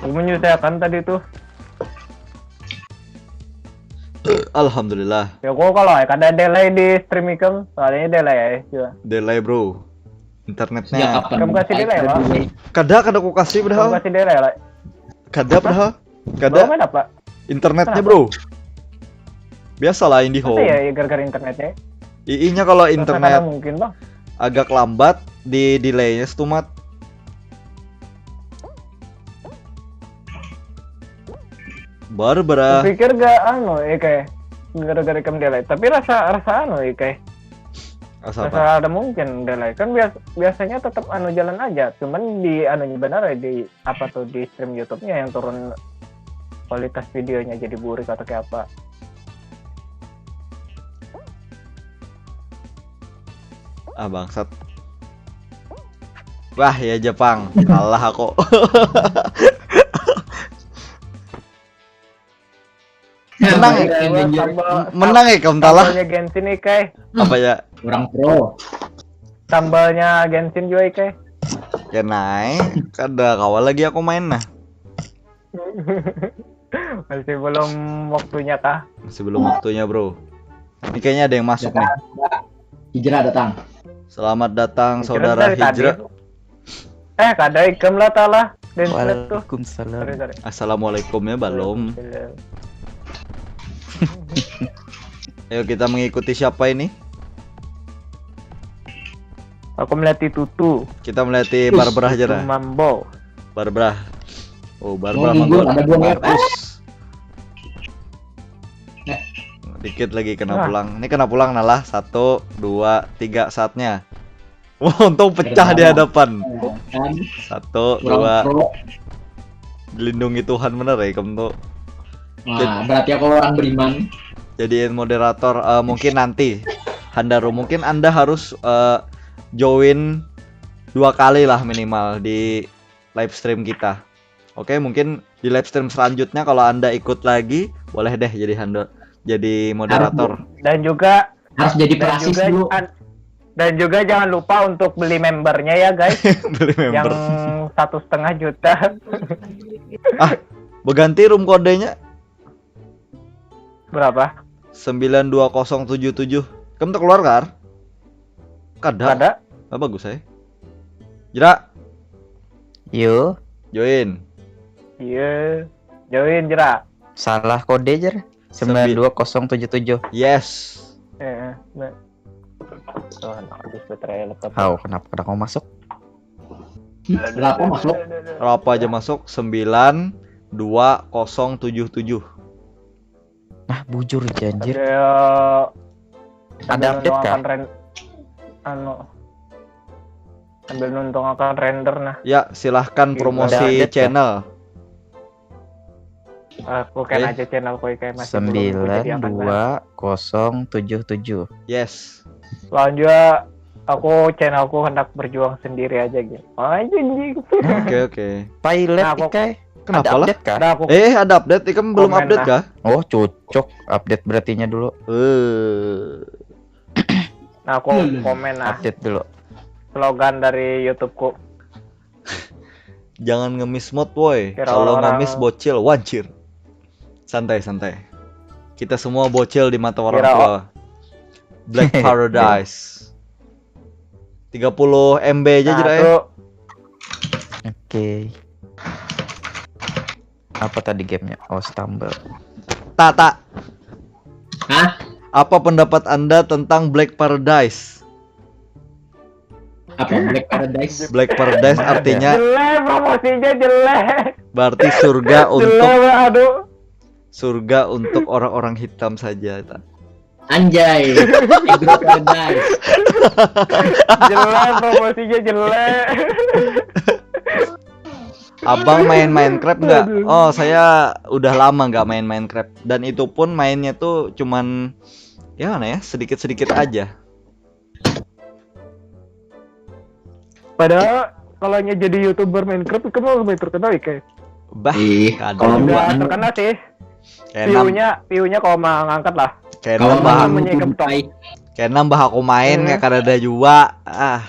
Aku menyusahkan tadi tuh. Alhamdulillah. Ya kok kalau ya kada delay di stream ikam, soalnya delay ya juga. Delay, bro. Sejak Internetnya. Kapan? Kamu kasih delay, Ada Pak? delay. Kada, kada ku kasih Kamu padahal. Kasih delay lah. Kada padahal. Belum Kada. ada, Pak. Internetnya, Kenapa? Bro. Biasalah, Masa IndiHome. Ya, ya gara-gara internetnya. Iinya kalau Masa internet kada mungkin, Bang? Agak lambat, di delaynya setumat. Barbara. Pikir gak anu, ya kayak gara-gara ikam delay. Tapi rasa rasa anu, ya kayak Asa rasa apa? Ada mungkin delay. Kan bias, biasanya tetap anu jalan aja. Cuman di anunya benar ya, di apa tuh, di stream YouTube-nya yang turun kualitas videonya jadi burik atau kayak apa. Ah, bangsat. Wah, ya Jepang, kalah aku. Menang. Baik, Avenger. Tambal, Menang ya kamu kalah. Tambalnya Genshin, Ikai. Apa ya? Orang pro. Tambalnya Genshin juga, Ikai. Kenai, kada kawa lagi aku main nah. Masih belum waktunya kah? Masih belum waktunya, bro. Ini kayaknya ada yang masuk nih. Hijrah datang. Selamat datang, Hijrah saudara dari tadi. Hijrah. Eh, kada ikam lah, talah. Dan tuh. Waalaikumsalam. Sorry, sorry. Assalamualaikum ya, belum. Ayo, kita mengikuti siapa ini? Aku melihat tutu. Kita melihat Barbara aja dah. Mambo. Barbara. Oh, Barbara Mau minggu manggon. ada buang ya. Markus. Eh. Dikit lagi kena Nah. Pulang. Ini kena Pulang nah lah. Satu, dua, tiga saatnya. Wah, untung pecah di Kena hadapan. Kan, Satu, kurang dua. Pro. Dilindungi Tuhan bener ya, kamu tuh. Nah, berarti aku orang beriman. Jadiin moderator, eh, mungkin nanti. Handaru, mungkin Anda harus, eh, join dua kali lah minimal di live stream kita. Oke, mungkin di live stream selanjutnya kalau Anda ikut lagi, boleh deh jadi handle, jadi moderator. Dan juga Harus jadi dan perasis juga dulu. an- dan juga jangan lupa untuk beli membernya ya, guys. Beli Yang member. Satu setengah juta. Berganti room kodenya Berapa? sembilan dua kosong tujuh tujuh. Kamu tuh keluar, Kar? Kada. Ada? Ah, bagus, eh. Jera, Yo, join. Iya. Join, Jera. Salah kode jer. Sembilan dua kosong tujuh tujuh. Yes. Eh, eh, nah. Oh, nah, habis baterai laptop. Hau, kenapa kada mau masuk? Berapa masuk? Berapa aja masuk? Sembilan dua kosong tujuh tujuh. Nah, bujur janjir. Ada Ada update kah? Ren, anu, sambil nuntung akan render nah. Ya, silahkan Iya, promosi ada update kah? Channel. Aku kan Eh. Aja channel koi kayak masih belum Sembilan kujadiakan, dua kosong tujuh tujuh. Yes. Bang. Lanjut, aku channelku hendak berjuang sendiri aja gitu. Anjing. Oke, oke. Pilot Nah, aku- Ikai. Kenapa lah? Update kah? Ada aku. Eh, ada update, ikam belum Komen update lah. Kah? Oh, cocok update berartinya dulu. Eh, Nah, aku komen nah. Update dulu. Slogan dari YouTubeku. Jangan ngemis mod, woi. Kira Kalau orang- ngemis bocil, wancir. Santai, santai. Kita semua bocil di mata orang Kira- tua. Black Paradise. Tiga puluh M B aja Nah, jera ya. Tuh, Oke. Apa tadi gamenya? Oh, Stumble. Tata. Hah? Apa pendapat Anda tentang Black Paradise? Apa Black Paradise? Black Paradise artinya jelek, promosinya jelek. Berarti surga untuk Jelek, aduh. Surga untuk orang-orang hitam saja, ta. Anjay. Negro Paradise. Jelek, promosinya jelek. Abang main Minecraft nggak? Oh, saya udah lama nggak main Minecraft. Dan itu pun mainnya tuh cuman ya mana ya, sedikit-sedikit aja. Padahal kalau hanya jadi YouTuber Minecraft itu mah lebih terkenal ya, kayak. Bah, Ih, kada. kalau Udah gua anu, terkenal sih. Kayak enam, View-nya, view-nya kalau mau ngangkat lah. kayak kalau enam bah, mau namanya PewDiePie, kebetulan. Kayak enam bah aku main Hmm. ya kada ada jua. Ah,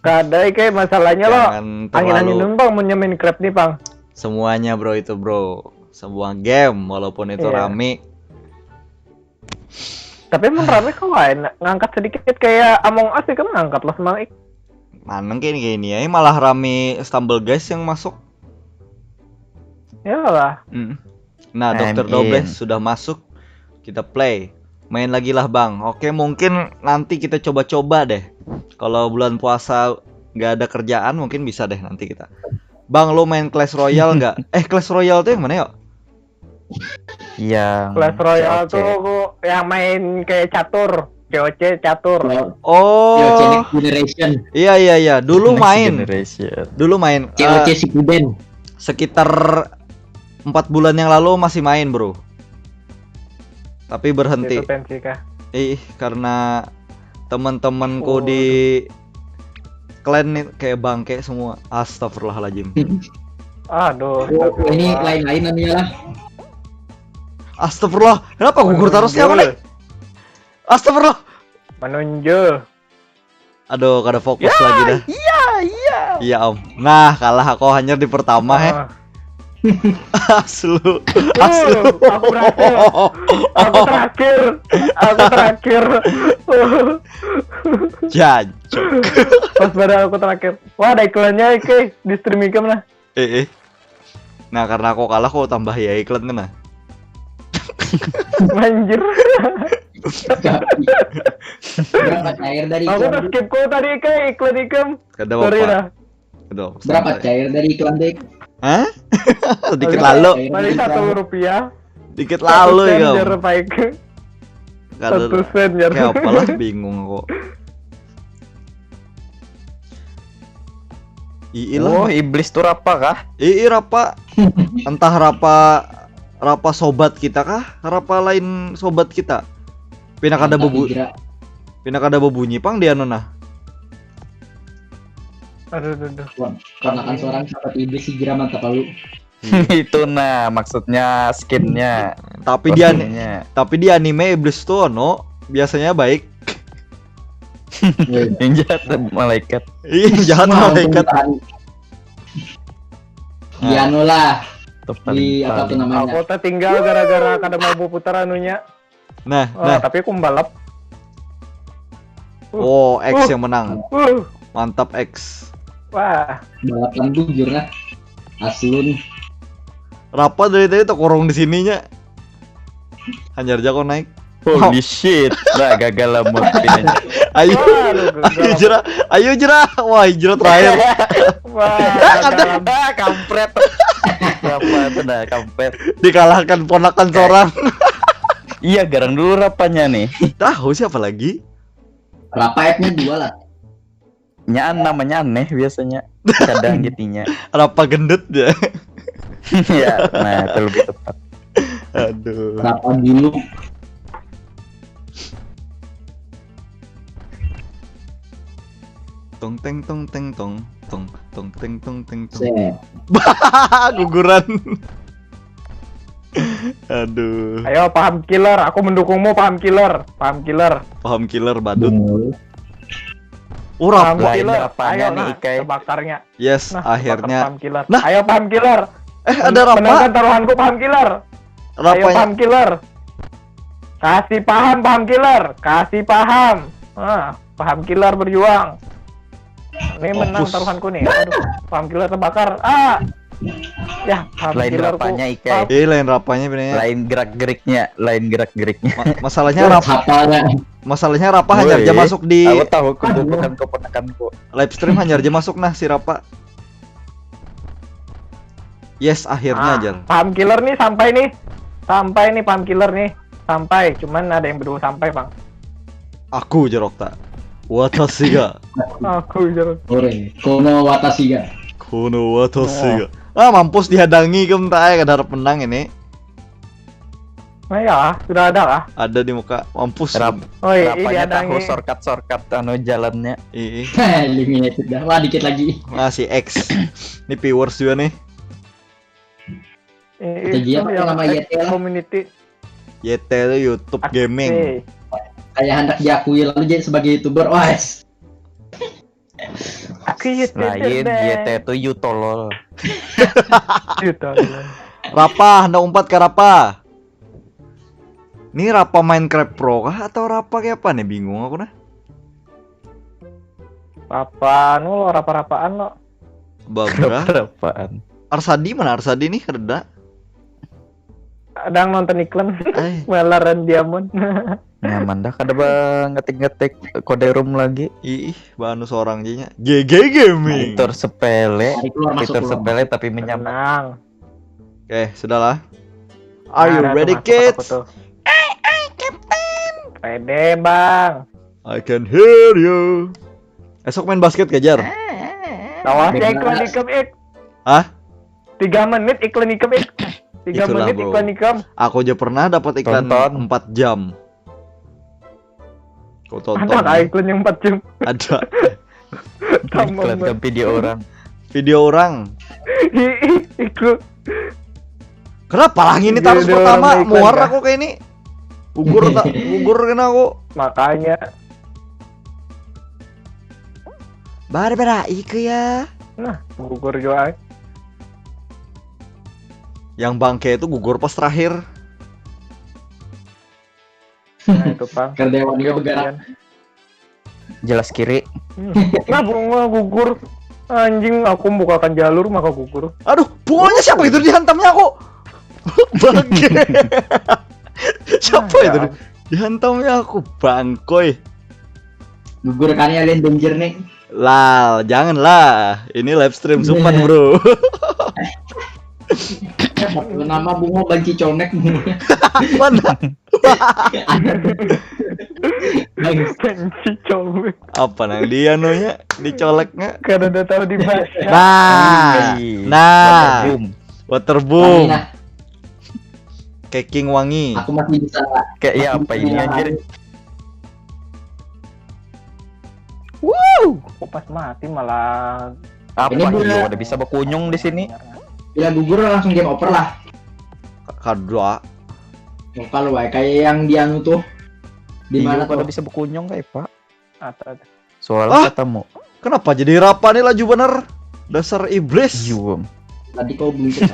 Kada, kayak masalahnya lo. jangan Angin-angin terlalu. Numpang punya Minecraft nih, Pang. Semuanya bro itu bro. Sebuah game walaupun itu Iya. rame. Tapi emang rame kok lain ngangkat sedikit kayak Among Us itu ngangkat loh, Mang Ik. Maneng kayak gini ya, malah rame Stumble Guys yang masuk. Ya lah. Mm. Nah, I'm Dokter Dobles in. Sudah masuk. Kita play. Main lagi lah, Bang. Oke, mungkin nanti kita coba-coba deh. Kalau bulan puasa nggak ada kerjaan, mungkin bisa deh nanti kita. Bang, lu main Clash Royale nggak? Eh, Clash Royale tuh yang mana yuk? Yang Clash Royale C O C. Tuh aku yang main kayak catur, C O C catur. kalau Oh, C O C Next Generation, iya iya iya. Dulu Next main, Generation. dulu main. C O C Eh, Shippuden. sekitar empat bulan yang lalu masih main, bro. Tapi berhenti. Itu pensi kah? Ih, karena teman-temanku Oh. Di clan nih kayak bangke semua. Astagfirullahaladzim. Aduh. Oh, ini Astagfirullah. Lain-Lain anu ya lah. Astagfirullah. Kenapa gugur terus ya, Nek? Astagfirullah. Menonjol. Aduh, kada fokus lagi dah. Iya, iya. Iya, Om. Nah, kalah aku hanyar di pertama, heh. Ah. Aslu. Aslu. Uh, aku berhasil. Aku terakhir. Aku terakhir. Jancuk. Pas pada aku terakhir. Wah, ada iklannya, oke. Di stream ikam lah. Eh, eh. Nah, karena aku kalah, aku tambah ya iklan kan, nah. Manjir. Berapa cair dari Aku iklan? Skip ku tadi ke iklan ikam. Kada Sorry apa-apa. dah. Aduh, Berapa santai. Cair dari iklan, Dek? Hah? Sedikit Oke. lalu. Paling satu rupiah. Dikit lalu Satu sen ya, jar Om. paik. Kada Satu sen jar. Kayak apalah, bingung aku. Ii lah. Oh, iblis tuh rapa kah? Ii rapa. Entah rapa, rapa sobat kita kah? Rapa lain sobat kita. Pina kada Mantap, bebu, Hijrah. Pina kada bebunyi pang dia nona. Aduh, aduh, aduh. Wah, karena kan seorang sahabat iblis, Hijrah, mantap lu. Itu nah maksudnya skinnya. Tapi dia Kostumnya. Tapi di anime iblis tuh no biasanya baik. Yang jahat malaikat. Ih, jahat Wah, malaikat. Tuhan. Di anu lah, Tuh paling di apa tuh paling. namanya? Aku tertinggal gara-gara kada mau putar anunya. Nah, Oh, nah. Tapi aku balap. Oh, X yang menang. Uh, Mantap, X. Wah. Balapan bujur lah. Aslun. Rapa dari tadi terkurung di sininya. Hanyar aja kau naik. Holy shit. Lah gagal lah mau pinanya. Ayo, Waduh, ayo gagal. Jera, ayo Jera. Wah, Jera terakhir. Wah. Ada ah, kampret. Siapa itu dah kampret? Dikalahkan ponakan seorang. Iya, garang dulu rapanya nih. Tahu siapa lagi? Rapa F-nya dua lah. Nyaan namanya aneh biasanya. Kadang gitunya. Rapa gendut ya. Ya, nah itu lebih tepat. Aduh. Rapa dulu. Tong teng tong teng tong. Tong tong teng tong teng tong. Set. Guguran. Aduh. Ayo, Paham Killer, aku mendukungmu, Paham Killer, Paham Killer. Paham Killer badut. Bungul. Urap. Paham Lain Killer. rapanya Ayo, nih, nah, Ikai. Tebakarnya. Yes, Nah, akhirnya. Terbakar Paham Killer. Nah. Ayo, Paham Killer. Eh, ada rapa. Menangkan taruhanku, Paham Killer. Ayo, Rapanya. Paham Killer. Kasih paham, Paham Killer. Kasih paham. Ah, Paham Killer berjuang. Ini menang Mampus. Taruhanku nih. Aduh, Paham Killer terbakar. Ah. Ya, Paham Lain Killerku. rapanya, Ikai. Paham- Eh, lain rapanya benernya. Lain gerak-geriknya, lain gerak-geriknya. Ma- masalahnya rap Hafalnya. masalahnya rapa hanyar Woi, ja masuk di Aku tahu kebubukan keponakanku. Live stream hanyar ja masuk nah si rapa. Yes, akhirnya Ah, aja. Paham Killer nih sampai nih. Sampai nih Paham Killer nih. Sampai, cuman ada yang belum sampai, Bang. Aku jerok tak. Watasi ga. Aku jeruk. Ore, kono watasi ga. Kono watasi ga. Ah, mampus dihadangi kem tak ai kada harap menang ini. Nah ya, sudah ada lah. Ada di muka. Mampus. Rap- Oh iya, Rapanya iya, tahu ada. Shortcut-shortcut anu jalannya. Ih, Eliminated dah. Wah, dikit lagi. masih X. Ini viewers juga nih. Itu dia, apa nama Y T lah? Community. Y T itu YouTube Gaming. Oke. Kayak hendak diakui lalu jadi sebagai YouTuber. Wah, es. Oke, Y T Lain deh. Y T itu you tolol. Gitu. Rapa, hendak umpat ke rapa. Ini rapa Minecraft Pro kah atau rapa kayak apa nih, bingung aku nah. Apa anu lo rapa-rapaan lo? Babrah. Berapaan? Arsadi mana Arsadi nih, reda. Ada yang nonton iklan. Eh. Malaran diamond. Nyaman dah kada ba ngetik-ngetik kode room lagi. Ih, banu seorang jenya. G G Gaming. Fitur sepele, Tarik keluar, masuk fitur keluar. Sepele tapi menyaman. Tenang. Oke, sudahlah. Are you Nah, ready, tuh masuk aku kids? tuh. Pede, Bang. I can hear you. Esok main basket kejar. Awas ya Bebas. Iklan Ikem, Ik. Hah? Tiga menit Iklan Ikem, Ik. Tiga Itulah, menit bro. Iklan Ikem. Aku aja pernah dapat iklan Tonton. empat jam. Kau tonton. Ada nggak Nih. Iklan yang empat jam? Ada. Tambah Iklan banget. ke video orang. Video orang. Ih, ih, Iklan. Kenapa lah ini terus Video pertama? orang iklan Muar kah? Aku kayak ini. Gugur tak? Gugur kena aku. Makanya. Barbara iku ya. Nah, gugur juga. Yang bangke itu gugur pas terakhir. Nah, itu, Bang. Karena dewan juga bergerak. Jelas kiri. Hmm. Nah, bunga gugur. Anjing, aku membukakan jalur maka gugur. Aduh, bunganya siapa itu dihantamnya aku? Bangke. Siapa Ah, itu? ya. Dihantamnya aku, bangkoy. Gugur kan ya, Lin, danger nih. Lal, janganlah. Ini live stream supan, bro. Nama bunga banci conek. Mana? Ada. Bagus. Benci cowok. Apa nang dia nunya dicoleknya? Karena udah tahu di mana. Nah, Ih, nah, boom. Waterboom, Nah, Keking wangi. aku masih bisa. Kayak ya apa ini anjir? Aku pas mati malah. Apa Ini nih? dia. Ada bisa berkunyung di sini. Bila gugur langsung game over lah. Kadua. Oh, kalau wae kayak yang di anu tuh. Di mana Iya, pada tuh? Bisa berkunyung kayak Pak. Atau Soalnya Ah! Ketemu. Kenapa jadi rapa nih laju bener? Dasar iblis. Iya. Tadi kau buncet.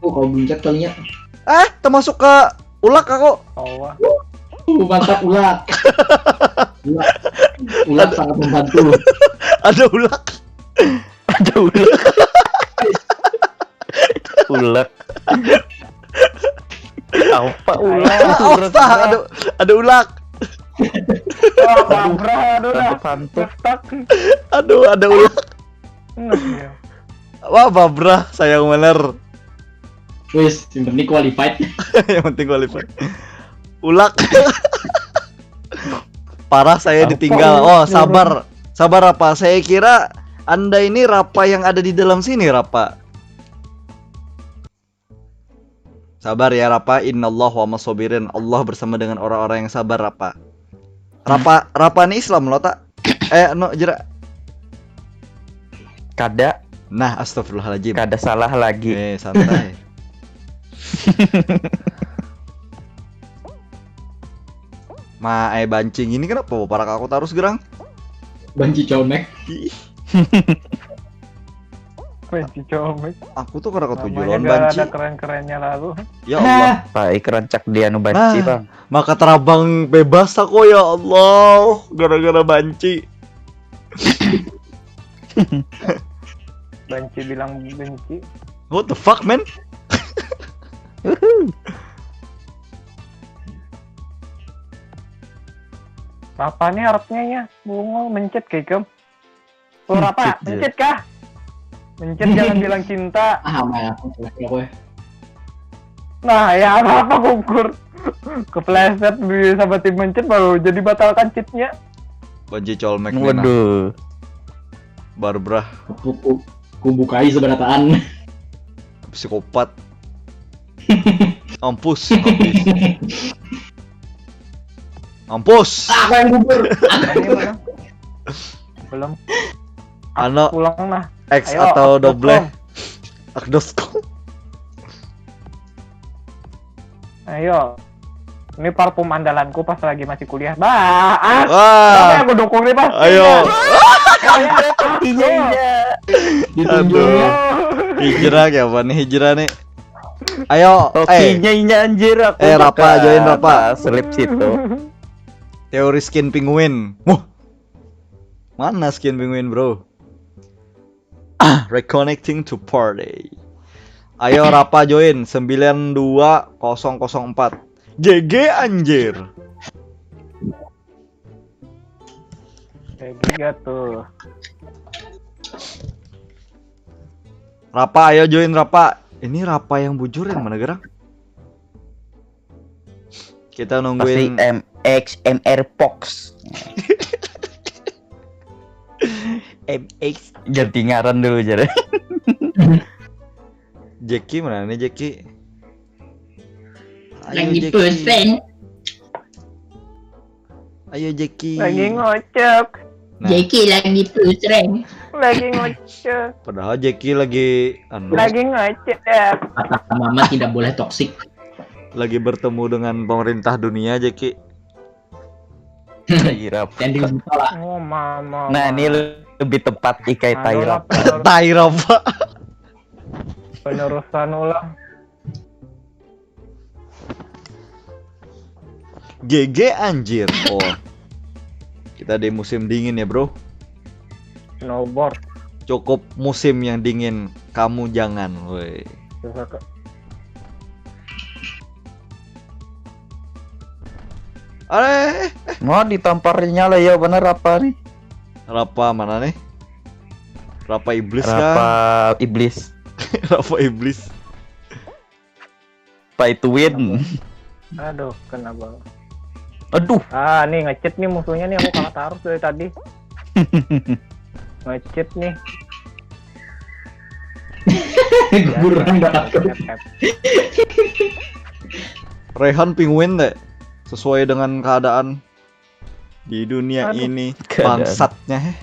Oh, kau buncet kalinya. Eh, termasuk ke ulak aku. oh, Uh, mantap ulak. Ulak. Ulak sangat membantu. Ada ulak. Ada ulek. Ulek. Apa ulek? Oh, tak, ada ada ulak. Wah, babrah, aduh dah. Hantu-hantu. Stuck. Aduh, ada ulak. Nah, iya. Wah, babrah, sayang bener. Wis, yang penting qualified. Yang penting qualified. Ulak. Parah, saya Apa ditinggal. ulak Oh, nih, sabar. Sabar, Rapa. Saya kira Anda ini Rapa yang ada di dalam sini, Rapa. Sabar ya, Rapa. Innallaha wa masobirin. Allah bersama dengan orang-orang yang sabar, Rapa. Rapa, Rapa ni Islam lo tak? Eh, no, jera. Kada, Nah, astagfirullahaladzim. Kada salah lagi. Eh, santai. Ma, eh, banci ini kenapa parak aku tarus gerang? Banci colmek. Ih, Banci colmek. Aku tuh kada ketuju Namanya lawan gak banci. Ada keren-kerennya lalu. Ya Allah. Baik rancak dia nu banci Nah. Bang. Maka terabang bebas aku, ya Allah, gara-gara banci. Banci bilang benci. What the fuck, man? Apa nih harapnya ya? Bungo mencet kayak kem. Tuh apa? Mencet, Mencet kah? Mencet jangan bilang cinta. Ah, mana aku selesai aku ya. Nah ya apa apa gugur. Kepleset bisa berarti mencet baru jadi batalkan cheatnya. Banci colmek nih, nah. Waduh. Barbrah, Aku ku, ku bukai seberataan. Psikopat. Ampus, ampus. Ampus. Aku yang gugur. Ini mana? Belum. Ano, Pulang nah. X Ayo, atau Akdos double? Kom. Akdos Kom. Ayo. Ini parfum andalanku pas lagi masih kuliah. Bah, ah, Wah. siapa yang aku dukung nih pas? Ayo. Ayo. Ditunjuknya. Hijrah kayak apa nih hijrah nih? Ayo, eh, Oke, inya anjir aku. Eh, Rapa, bukan. Join Rapa. Selip situ. Teori skin penguin. Wah. Mana skin penguin, bro? Ah, reconnecting to party. Ayo Rapa join sembilan dua kosong kosong empat. G G anjir. Kayak giga tuh. Rapa, ayo join Rapa. Ini Rapa yang bujur yang mana gerang? Kita Pasti nungguin M X M R Fox. M X. Ganti ngaran dulu jadi. Jeki mana nih Jeki? Ayo, Lagi Jeki. Pusreng. Ayo Jeki. Lagi ngocok. Nah, Jeki lagi Pusreng. Lagi ngocok. Padahal Jeki lagi anu, Lagi ngocok. Kata mama tidak boleh toksik. Lagi bertemu dengan pemerintah dunia Jeki. Irap. Yang ditolak. Oh mama. Nah, ini lebih tepat ikai Anu tai lah, Rapa. penurus- Tai Rapa. Penerusan ulang. G G anjir. Oh. Kita di musim dingin ya, bro. Snowboard. Cukup musim yang dingin, kamu jangan, woi. Susah ke- Eh, Mau ditamparinya lah ya bener apa nih? Rapa mana nih? Rapa iblis Rapa kah? Iblis. Rapa iblis. Pay to win. Aduh, kena banget. Aduh, Ah, nih nge-cheat nih musuhnya nih, aku kalah terus dari tadi. Nge-cheat nih. Guguran dah aku. Rehan penguin deh. Sesuai dengan keadaan di dunia Aduh. ini. Keadaan. Bangsatnya, heh.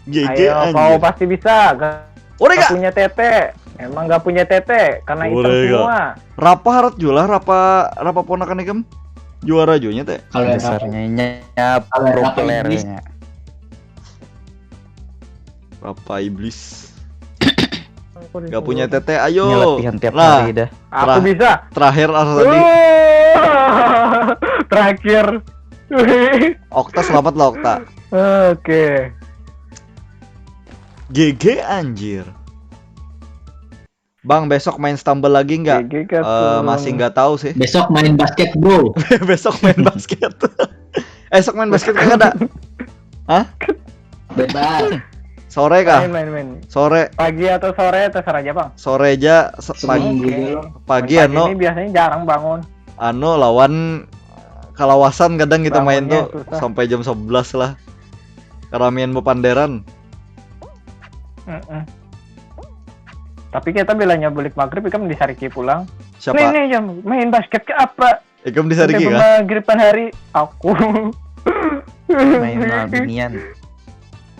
G G Ayo, kau anjir. Pasti bisa. Gak Udah gak? Punya tete. Emang gak punya tete karena hitam Boleh, Kak. Semua. Rapa harat jua lah, Rapa, Rapa ponakan ikam. Juara jua nya teh. Kalau yang Dasarnya nya Kalau yang pro apa Inggris? Player-nya. Rapa iblis. Aku Gak punya disuruh. tete, ayo. Ini latihan tiap Nah, hari dah. Aku Terah- bisa. Terakhir Arsadi. Terakhir. Okta selamat lah Okta. Oke. G G anjir. Bang, besok main stumble lagi nggak? G G kah Eh, tuh? Masih nggak tahu sih. Besok main basket, bro. Besok main basket. Esok main basket kagak ada? Hah? Bebas. Sore kah? Main, main, main. Sore, Pagi atau sore terserah aja, Bang. sore aja se- pagi, Seminggu Oke. dulu. pagi Pagi anu, ini biasanya jarang bangun. anu lawan kalawasan kadang kita main Bangunnya tuh susah. Sampai jam sebelas lah. Keramian bepanderan. Mm-mm. Tapi kita bilanya bulik maghrib, ikam disariki pulang. Siapa? Nih, nih, jam main basket ke apa? Ikam disariki Sampai kah? Maghriban hari aku. Main binian.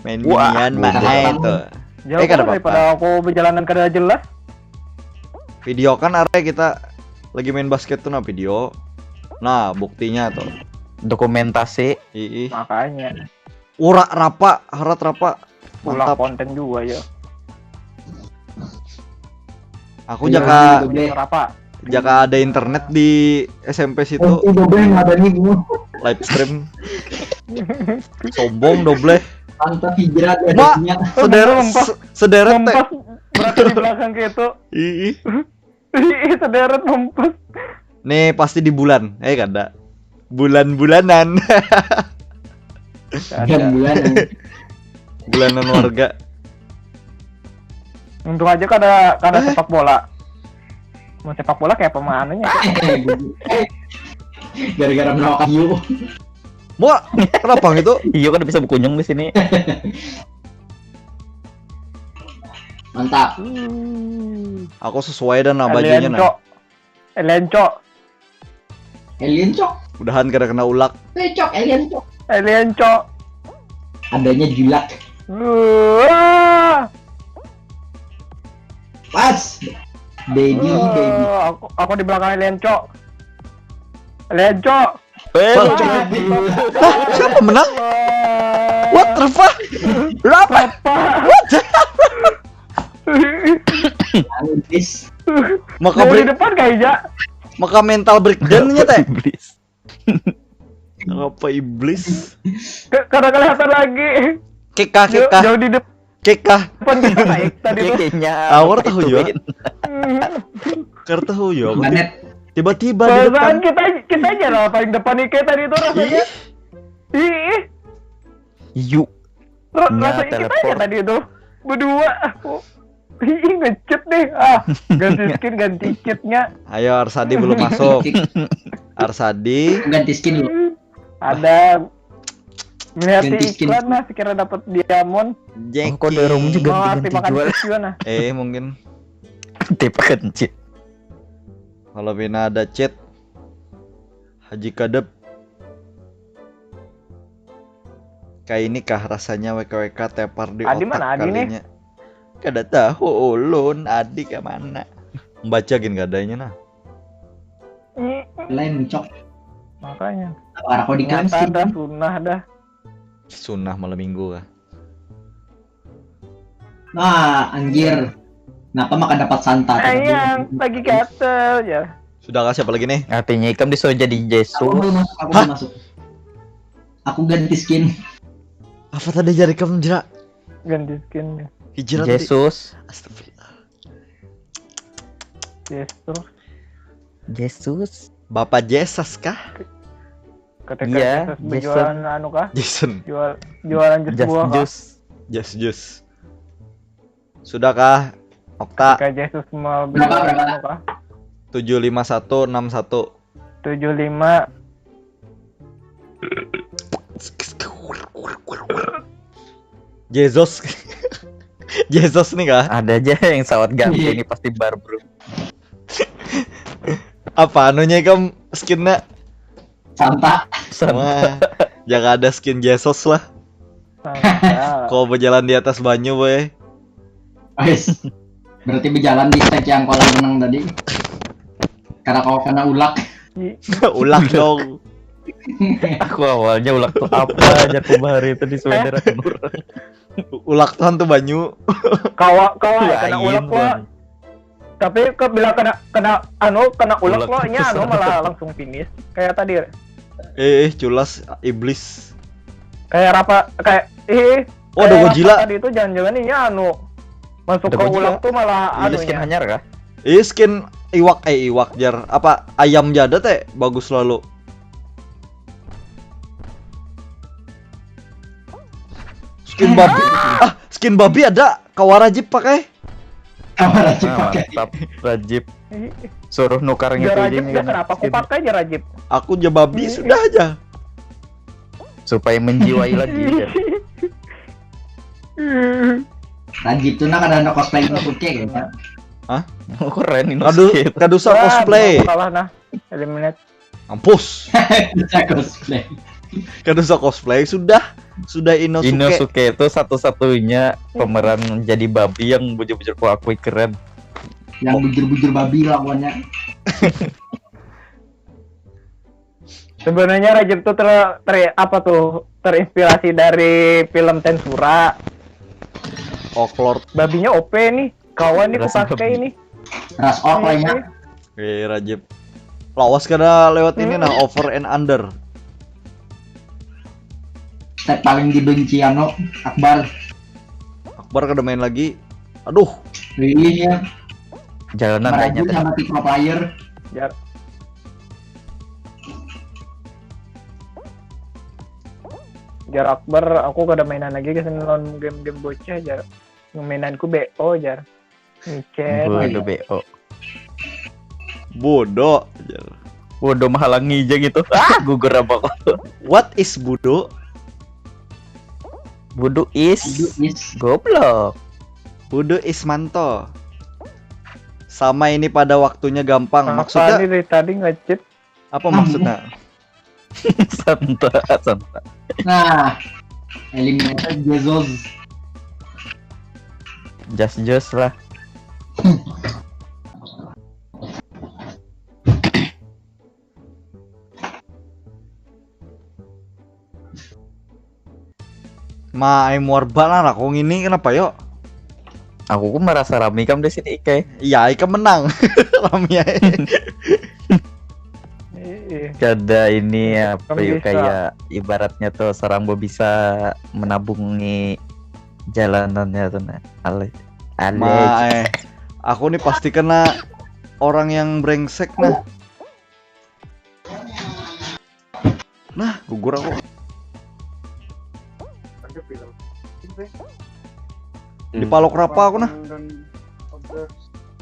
Main Wah, minian goblok. Mahai tuh. Jauh Eh, kada daripada apa-apa. Aku berjalanan kada jelas. Video kan arah kita lagi main basket tuh nah, video. Nah, buktinya tuh. Dokumentasi. Ih, Makanya urak rapa, harat rapa. Ulah Mantap. Konten juga ya. Aku Iya, jaka dobleh. Apa? jaka ada internet di S M P situ, Itu dobleh yang ada nih gua. Live stream. Sombong dobleh. Mantap hijrah ya. Mak, Jadinya. sederet Mempas. se- sederet teh. Mempas berarti di belakang kayak itu. Ih, ih. Ih, sederet mempas. Nih pasti di bulan. Eh, kada. Bulan-bulanan. Bulan-bulanan. Bulanan warga. Untung aja kada kada Eh? Sepak bola. Mau sepak bola kayak apa manunya? Gara-gara menawak kayu. Mau kenapa gitu? Iya kan bisa berkunjung di sini. Mantap. Aku sesuai dan bajunya Lenco. nah. Lenco. Alien cok. Mudahan kada kena ulak. Eh cok, alien cok. Lenco. Adanya jilat. Wah. Pas. Baby, baby. Eh, aku aku di belakang Lenco. Lenco. Eh, Wah. lucu. Siapa menang? What the fuck? Berapa? Apa? Anjis. Maka Mau di break, depan kayaknya. maka mental breakdown-nya teh. Iblis. Apa iblis? Ke- Kada kelihatan lagi. Keka, Jauh, keka, jauh di depan keka. Kita naik tadi tuh. Kayaknya Awar tahu ya. Kar tahu ya. Planet. Tiba-tiba di Perasaan depan. kita kita aja lah paling depan nih kayak tadi tuh rasanya. Ih, Ih, Yuk. ra- Nya rasanya kita aja teleport. Tadi tuh berdua. Ih, ngecheat deh. Ah, ganti skin, ganti cheatnya. Ayo Arsadi belum masuk. Arsadi. Ganti skin dulu. Ada melihat Ganti skin. Iklan lah sekira dapat diamond. Jackie. Oh, kok dorong juga Mau ganti arti makan jual. Cheat juga nah. Eh, mungkin Tipe kencit. Kalau pina ada cheat Haji Kadep. Kayak ini kah rasanya W K W K tepar di Adi otak mana Adi nih? Kalinya. Kada tahu ulun Adi ke mana. Membaca gin kadanya nah. Ih, Lain cok. makanya. Apa aku di Nyata kasih? Dah, sunnah dah. Sunnah malam minggu kah? Nah, anjir. Kenapa maka dapat santa? Ayang lagi gatel ya. Sudah kah siapa lagi nih? Artinya ikam disuruh jadi Aku Yesus. belum masuk, aku belum masuk. Aku ganti skin. Apa tadi jari kamu jera? Ganti skin. Hijrah tadi. Yesus. Astagfirullah. Yesus. Yesus. Bapak Jesus kah? Ketika Iya, Yesus berjualan anu kah? Jason. Jual jualan jus Just buah kah? Jus. Just Just. Sudah kah? Okta. Ketika Yesus mau Berapa, berapa? Anu kah? Tujuh lima satu enam satu. Tujuh lima. Jesus. Jesus nih kah? Ada aja yang sawat ganti Iya. Ini pasti bar bro. Apa anunya ikam skinnya? Santa. Wah, jangan ada skin Jesus lah. Nah, Kau berjalan di atas banyu boy. Guys. Berarti berjalan di stage yang kolam renang tadi. Karena kau kena ulak. Ulak dong. Aku awalnya ulak tuh apa aja aku bahari itu di Swedia orang. Ulak tuh hantu banyu. Kawa kawa ya, kena Lain, ulak lo. Bang. Tapi ke bila kena kena anu kena ulak Ulak lo nya anu kesana. Malah langsung finish. Kayak tadi. Eh, eh, culas iblis. Kayak apa kayak ih Oh, ada kayak Godzilla. Apa tadi itu jangan-jangan ini anu masuk Ada ke Godzilla. Ulak tuh malah Ada skin anunya. Hanyar kah? Eh, skin iwak eh iwak jar. Apa ayam jada teh bagus lalu. Skin babi. Ah, skin babi ada. Kawa Rajib pakai. Apa lagi Nah, pakai? Mantap Rajib. Ih, Suruh nukar Ya gitu Rajib ini ya kan. Kenapa aku Skin. Pakai aja Rajib. Aku aja babi sudah aja. Supaya menjiwai lagi ya. Rajib tuh nak ada anak cosplay ini oke kayaknya. Oh, keren ini. Kadu Skip. kadusa Wah, cosplay. Aku kalah nah. Eliminate. Mampus. Bisa cosplay. Kada usah cosplay, sudah. Sudah Inosuke. Inosuke itu satu-satunya pemeran jadi babi yang bujur-bujur ku akui keren. Yang bujur-bujur babi lawannya. Sebenarnya Rajab tuh ter, ter apa tuh terinspirasi dari film Tensura. Oklord. Babinya O P nih. Kawan nih Rasa kupakai babi. Nih. Ras off lah ya. Eh, Rajib. Lawas kada lewat ini Hmm. Nah, over and under. Stat paling dibenci anu Akbar. Akbar kada main lagi. Aduh, Ini ya. Jalanan kayaknya Merajut teh. Sama tim pro player. Jar. Jar Akbar, aku kada mainan lagi kesini lawan game-game bocah jar. Mainanku B O jar. Micet. Bodoh B O. Bodoh. Bodoh menghalangi aja gitu. Ah, gugur apa kok? What is budo? Budu is Aduh, is. Goblok. Budo is manto. Sama ini pada waktunya gampang. Apa Maksudnya nih dari tadi ngecit? Apa maksudnya? Santa, santa. Nah, eliminated Jesus. Just just lah. Ma ai muar banar aku ngini kenapa yo? Aku ku merasa rami kam di sini ikai. Iya, ikam menang. Rami ae. Iya. Kada ini apa Kami yuk bisa. Kayak ibaratnya tuh seorang bisa menabungi jalanannya tuh nah. Ale. Ale. Ma ai. Aku nih pasti kena orang yang brengsek nah. Nah, gugur aku. Di palok rapa aku nah.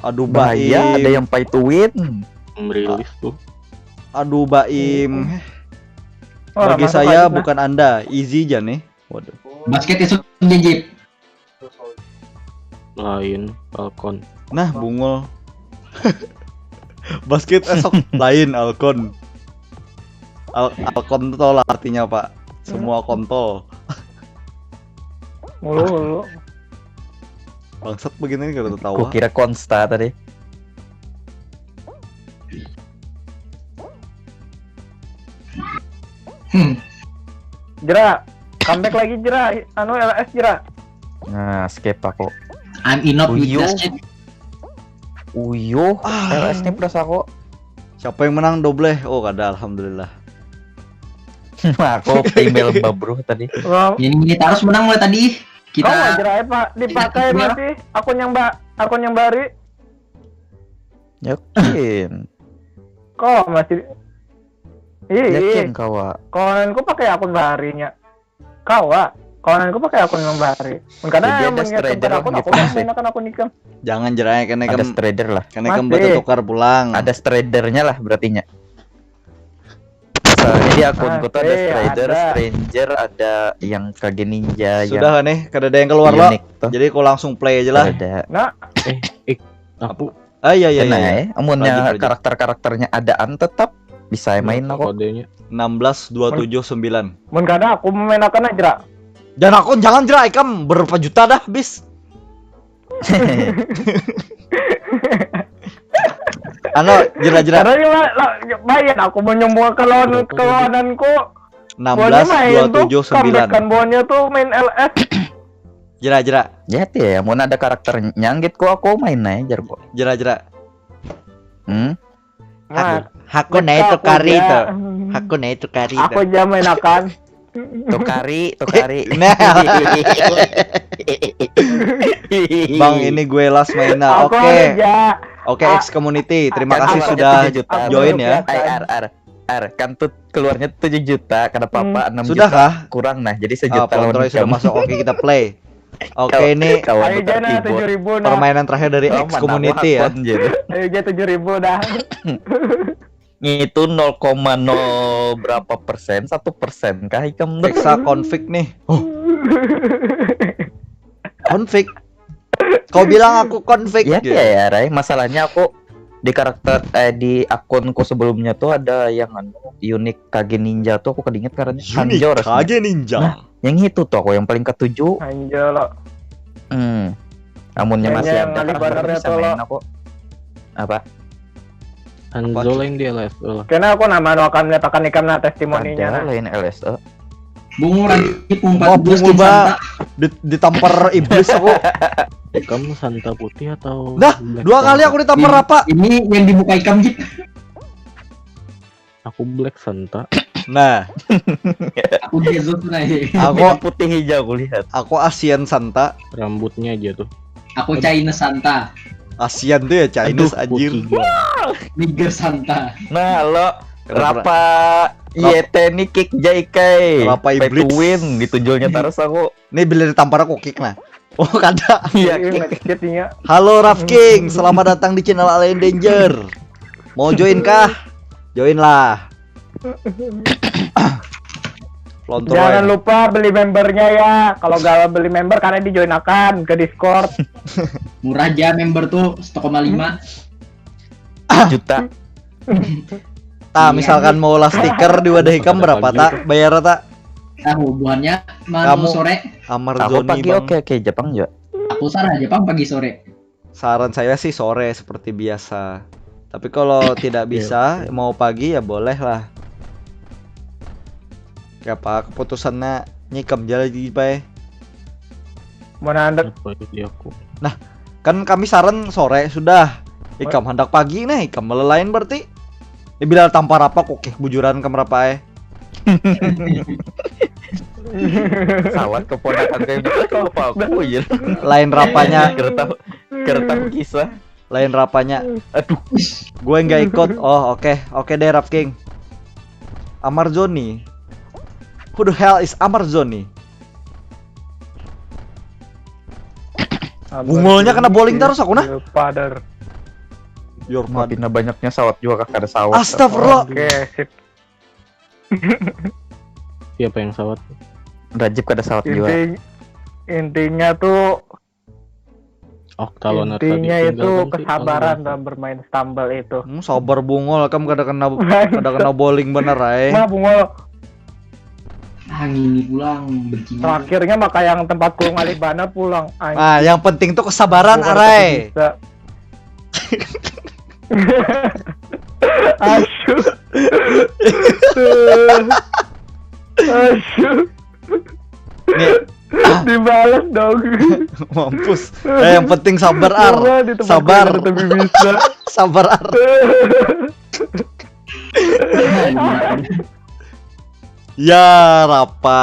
Aduh Bahaya, baim. Ada yang pay to win. Merilis tuh. Aduh baim. Heh, Oh, bagi masuk saya lagi, nah. Bukan Anda, easy aja nih. Waduh. Basket isuk jejit. Lain Falcon. Nah, bungul. Basket esok lain Alkon. Al Alkon tuh tau lah artinya apa? Semua kontol. Mulu mulu. Bangsat begini nih kada Ku tertawa. Kira konsta tadi. Hmm. Jera, comeback lagi Jera. Anu L S Jera. Nah, skip aku. I'm enough with Uyo. That shit. Uyo, Ah. L S nya plus aku. Siapa yang menang dobleh? Oh, kada, alhamdulillah. Aku email babruh tadi. Wah, Ini, ini terus menang mulai tadi. kau Kita Jera apa? Dipakai Iya. Masih akun yang ba akun yang baru. Yakin. Kau masih Iya, Yakin kawa. Kawananku pakai akun baharinya. Kawa. Kawananku pakai akun yang bahari. Karena Jadi yang ada mengingatkan trader akun, gitu, aku kan masih. Menggunakan akun ikam. Jangan Jera, kena Ada ikam trader lah. kena ikam Masih. Bertukar pulang. Ada tradernya lah berartinya. Misalnya di akunku tuh ada Masih trader, ada. Stranger, ada yang K G Ninja, Sudah kan nih, kada ada yang keluar yang lo. Unique tuh. Jadi aku langsung play aja lah. Ada. Nah, Eh, ik, aku Ah iya iya Kena iya. ya, amunnya Lanjut, lanjut. Karakter-karakternya adaan tetap bisa main aku. Kodenya. Enam belas dua tujuh sembilan. Mun kada aku memainakan aja. Dan aku jangan Jera, ikam berapa juta dah bis. Ano Jera Jera. Karena ini lah, lah, bayar aku menyembuhkan lawan kawananku. Enam belas dua tujuh sembilan. Kan buahnya tuh main L S. Jera Jera. Ya ya, mau ada karakter nyanggit kok aku main aja kok. Jera Jera. Hmm? Aku naik tukari tuh. Aku naik tukari Aku tuh. Aja main akan. Tukari, tukari. Nah. Bang, ini gue last mainnya. Aku Oke. Aja. Oke, Ah, X community, terima Kan kasih keluarnya Sudah tujuh juta. Join ya. Ay, ar, ar, ar. Kan tuh keluarnya tujuh juta, kenapa Hmm. apa enam Sudah juta kah? kurang nah. Jadi Ah, sejuta lawan Pontroy sudah kamu. Masuk. Oke, kita play. Oke, ini Kawan Ayo tukar Jana keyboard. Tujuh ribu dah. Permainan terakhir dari Oh, X mana community ya. Wakon, jadi. Ayo Jana tujuh ribu dah. Itu nol koma nol berapa persen? Satu persen kah ikam tuh? Periksa config nih. Oh, config. Kau bilang aku config. Ya, ya, ya, Ray. Masalahnya aku Di karakter eh di akunku sebelumnya tuh ada yang anu, unik Kage Ninja tuh, aku kada ingat ngarannya. Unik Kage Ninja. Nah, yang itu tuh aku yang paling ketuju. Hanjo lo. Hmm. Amunnya masih ada, yang ada tuh lo. Apa? Hanzo lain di L S O lah. Karena aku nama nu akan menyatakan ikam nah testimoninya. Ada lain L S O. Bungu lagi pumpat oh, bungu ba ditampar iblis aku. Kamu santa putih atau Dah, dua kali aku ditampar apa? Ini yang dibuka ikam Jip. Aku black santa. Nah. Aku Jesus nah. Aku putih hijau aku lihat. Aku Asian santa. Rambutnya aja tuh. Aku China santa. Asian tuh ya Chinese anjir. Niger santa. Nah, lo Rapa Yete ni kick jaikai. Rapa iblis. Win ditujulnya terus aku. Nih bila ditampar aku kick nah. Oh kada. Iya kick. Halo Raf King, selamat datang di channel Alien Danger. Mau join kah? Join lah. Jangan lupa beli membernya ya. Kalau gagal beli member karena dijoinakan ke Discord. Murah aja member tuh satu koma lima juta. Nah, misalkan mau lah stiker di wadah ikam berapa tak? Bayar tak? Nah, hubungannya malam sore. Amar Aku pagi oke oke Jepang juga. Aku salah Jepang pagi sore. Saran saya sih sore seperti biasa. Tapi kalau tidak bisa, mau pagi ya boleh lah. Apa keputusannya nyikam aja lagi, Pai. Mana anda? Nah, kan kami saran sore sudah. Ikam handak pagi nih, ikam melelain berarti. Ya bila tampar apa kok bujuran kam rapa eh. Sawat keponakan kayak gitu apa aku ya. Lain rapanya. Kereta kereta kisah. Lain rapanya. Aduh. Gue nggak ikut. Oh, oke. Oke deh Rap King. Amar Joni. Who the hell is Amar Joni? Bungulnya kena bowling terus aku nah. Father. Your father. Pina banyaknya sawat juga kah kada sawat. Astagfirullah. Oke, sip. Siapa yang sawat? Rajib kada sawat juga. Intinya tuh Oh, kalau intinya itu kesabaran dalam bermain stumble itu. Hmm, sabar bungul, kamu kada kena kada kena bowling bener ay. Nah, bungul. Angin pulang benci. Terakhirnya maka yang tempatku ngalih bana pulang. Ah, yang penting tuh kesabaran arai. Asu. Asu. Dibalas dong. Mampus. Eh, yang penting sabar ar. Sabar. Sabar ar. Ya, rapa,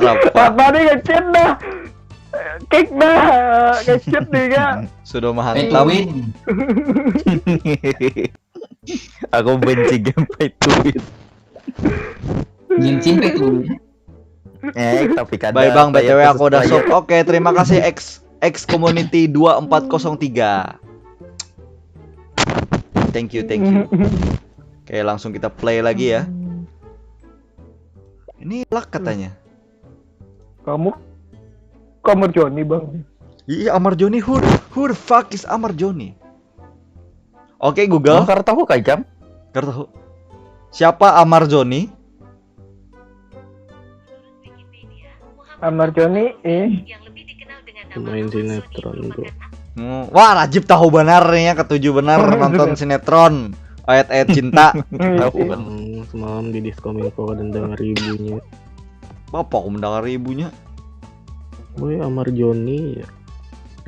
rapa. Rapa nih ngecit dah. Kick dah. Ngecit nih kak. Sudah menghantam. Aku benci game pay to win. Benci pay to win. Eh, tapi kada. Baik bang, B T W aku udah sub. Oke, terima kasih X X Community dua empat kosong tiga. Thank you, thank you. Oke, langsung kita play lagi ya. Ini lag katanya. Kamu Amar Joni bang. Iya Amar Joni, who, who the fuck is Amar Joni? Oke Google. Kar tahu kah jam? Kar tahu. Siapa Amar Joni? Amar Joni eh main sinetron tuh. Wah, Rajib tahu benar nih ya, ketujuh benar nonton sinetron Ayat-ayat cinta. Tahu kan semalam di Diskominfo ada dengar ibunya. Bapak aku mendengar ibunya. Woi Amar Joni ya.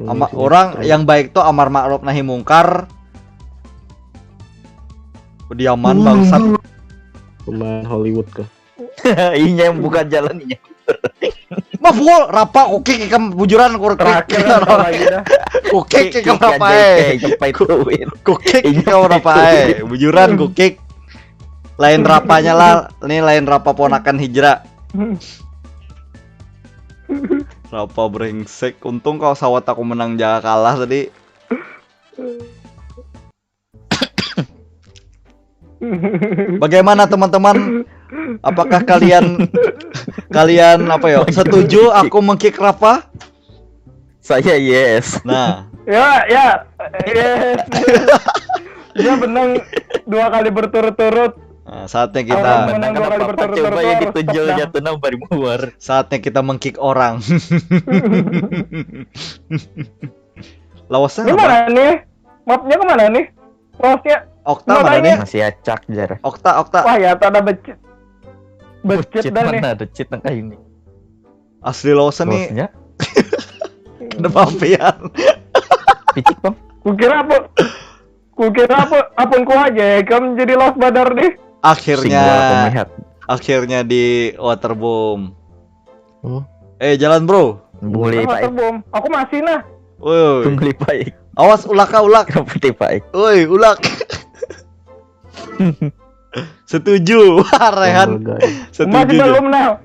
Ama, orang yang baik tuh Amar Ma'ruf Nahi Mungkar. Pediaman bangsat. Pemain Hollywood kah? Inya yang buka jalan inya. Mah pukul rapa kukik ikam bujuran kukik. Kukik ikam rapa eh. Kukik ikam rapa eh. Bujuran kukik. Lain rapanya lah, ini lain rapa ponakan hijrah. Rapa brengsek. Untung kau sawat aku menang jaga kalah tadi. Bagaimana teman-teman? Apakah kalian kalian apa ya? Setuju aku mengkick Rafa? Saya yes. Nah. Ya, ya. Yes. Dia menang dua kali berturut-turut. Nah, saatnya kita Orang Menang menang dua kenapa kali apa? Berturut-turut Coba tuh ya harus ditunjul tepuk jatuh nang bari muar. Saatnya kita mengkick orang. Lawasnya Ini apa? Mana nih? Mapnya kemana nih? Lawasnya? Okta Mau mana tanya. Nih? Masih acak jar. Okta, Okta. Wah ya, ada becit. Becit Cheat dah nih. Mana ada cheat nang kayak ini? Asli Lawasnya nih. Bosnya Ada pampian. Picik bang. Kukira apa? Kukira apa? Apun ku aja ya, kamu jadi lawas badar nih. Akhirnya Singgul aku melihat. Akhirnya di waterboom. Hmm. Eh, jalan, Bro. Beli Apa pak. terbom? Aku masih nah. Woi, Beli pak. awas ulak kah, ulak. Putih pak. Woi, ulak. Setuju. Rehan. Tunggu, guys. Setuju. Masih Jo. Belum nah.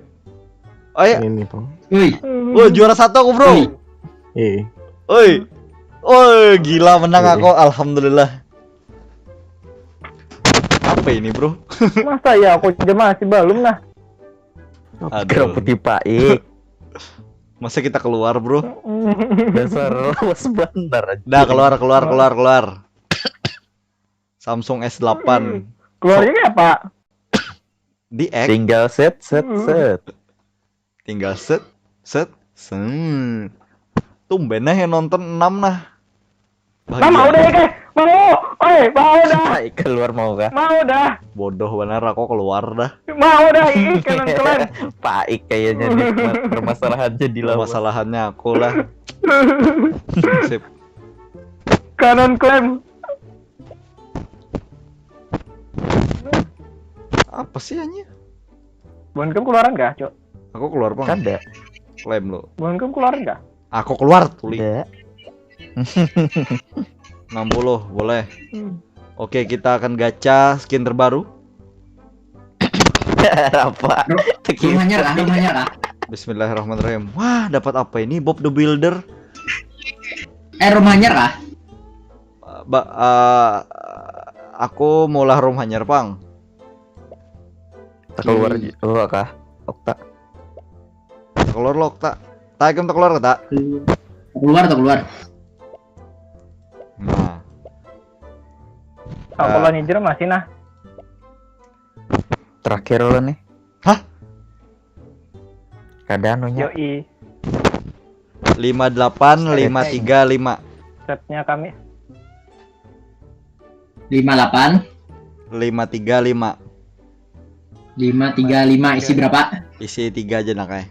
Oh ya. Ini bang. Woi, Woi, juara satu aku, Bro. Woi. Eh, Oi. Oi, gila menang Iya. Aku, alhamdulillah. Apa ini, Bro? Masa ya aku aja masih belum nah. Aduh. Kira putih paik. Masa kita keluar, Bro? Dasar lawas bener aja. Dah, keluar, keluar, keluar, keluar. Samsung S delapan. Keluarnya apa? Di X. Tinggal set set set. Tinggal set, set, set. Tumben nah yang nonton enam nah. Nah, mau dah ya, guys. Mau. Oi, mau dah. Paik keluar mau kah? Mau dah. Bodoh benar, aku keluar dah. Mau dah. Ih, kanan kalian. Paik kayaknya nih permasalahannya di lawas. Permasalahannya aku lah. Sip. Kanan klaim. Apa sih, anjir? Bukan kamu keluaran kah, Cok? Aku keluar, Bang. Kada. Klaim lu. Bukan kamu keluaran kah? Aku keluar, tuli. Ada. Enam puluh, boleh. Hmm. Oke, kita akan gacha skin terbaru. Apa? Rumahnya kah? Rumahnya kah? Bismillahirrahmanirrahim. Wah, dapat apa ini, Bob the Builder? Eh, rumahnya kah? Ba eh, aku maulah rumahnya, Pang. Tak keluar Hmm. Lu kah? Okta. Keluar lo, tak. Tak, ikam tak keluar, tak? Keluar atau keluar? Nah, Aku lah nyijir masih nah. Terakhir lo nih. Hah? Kada anunya. Yoi. Lima delapan, lima tiga, lima. Setnya kami. Lima delapan, Lima tiga, lima. lima tiga lima, isi berapa? Isi tiga aja nak, eh.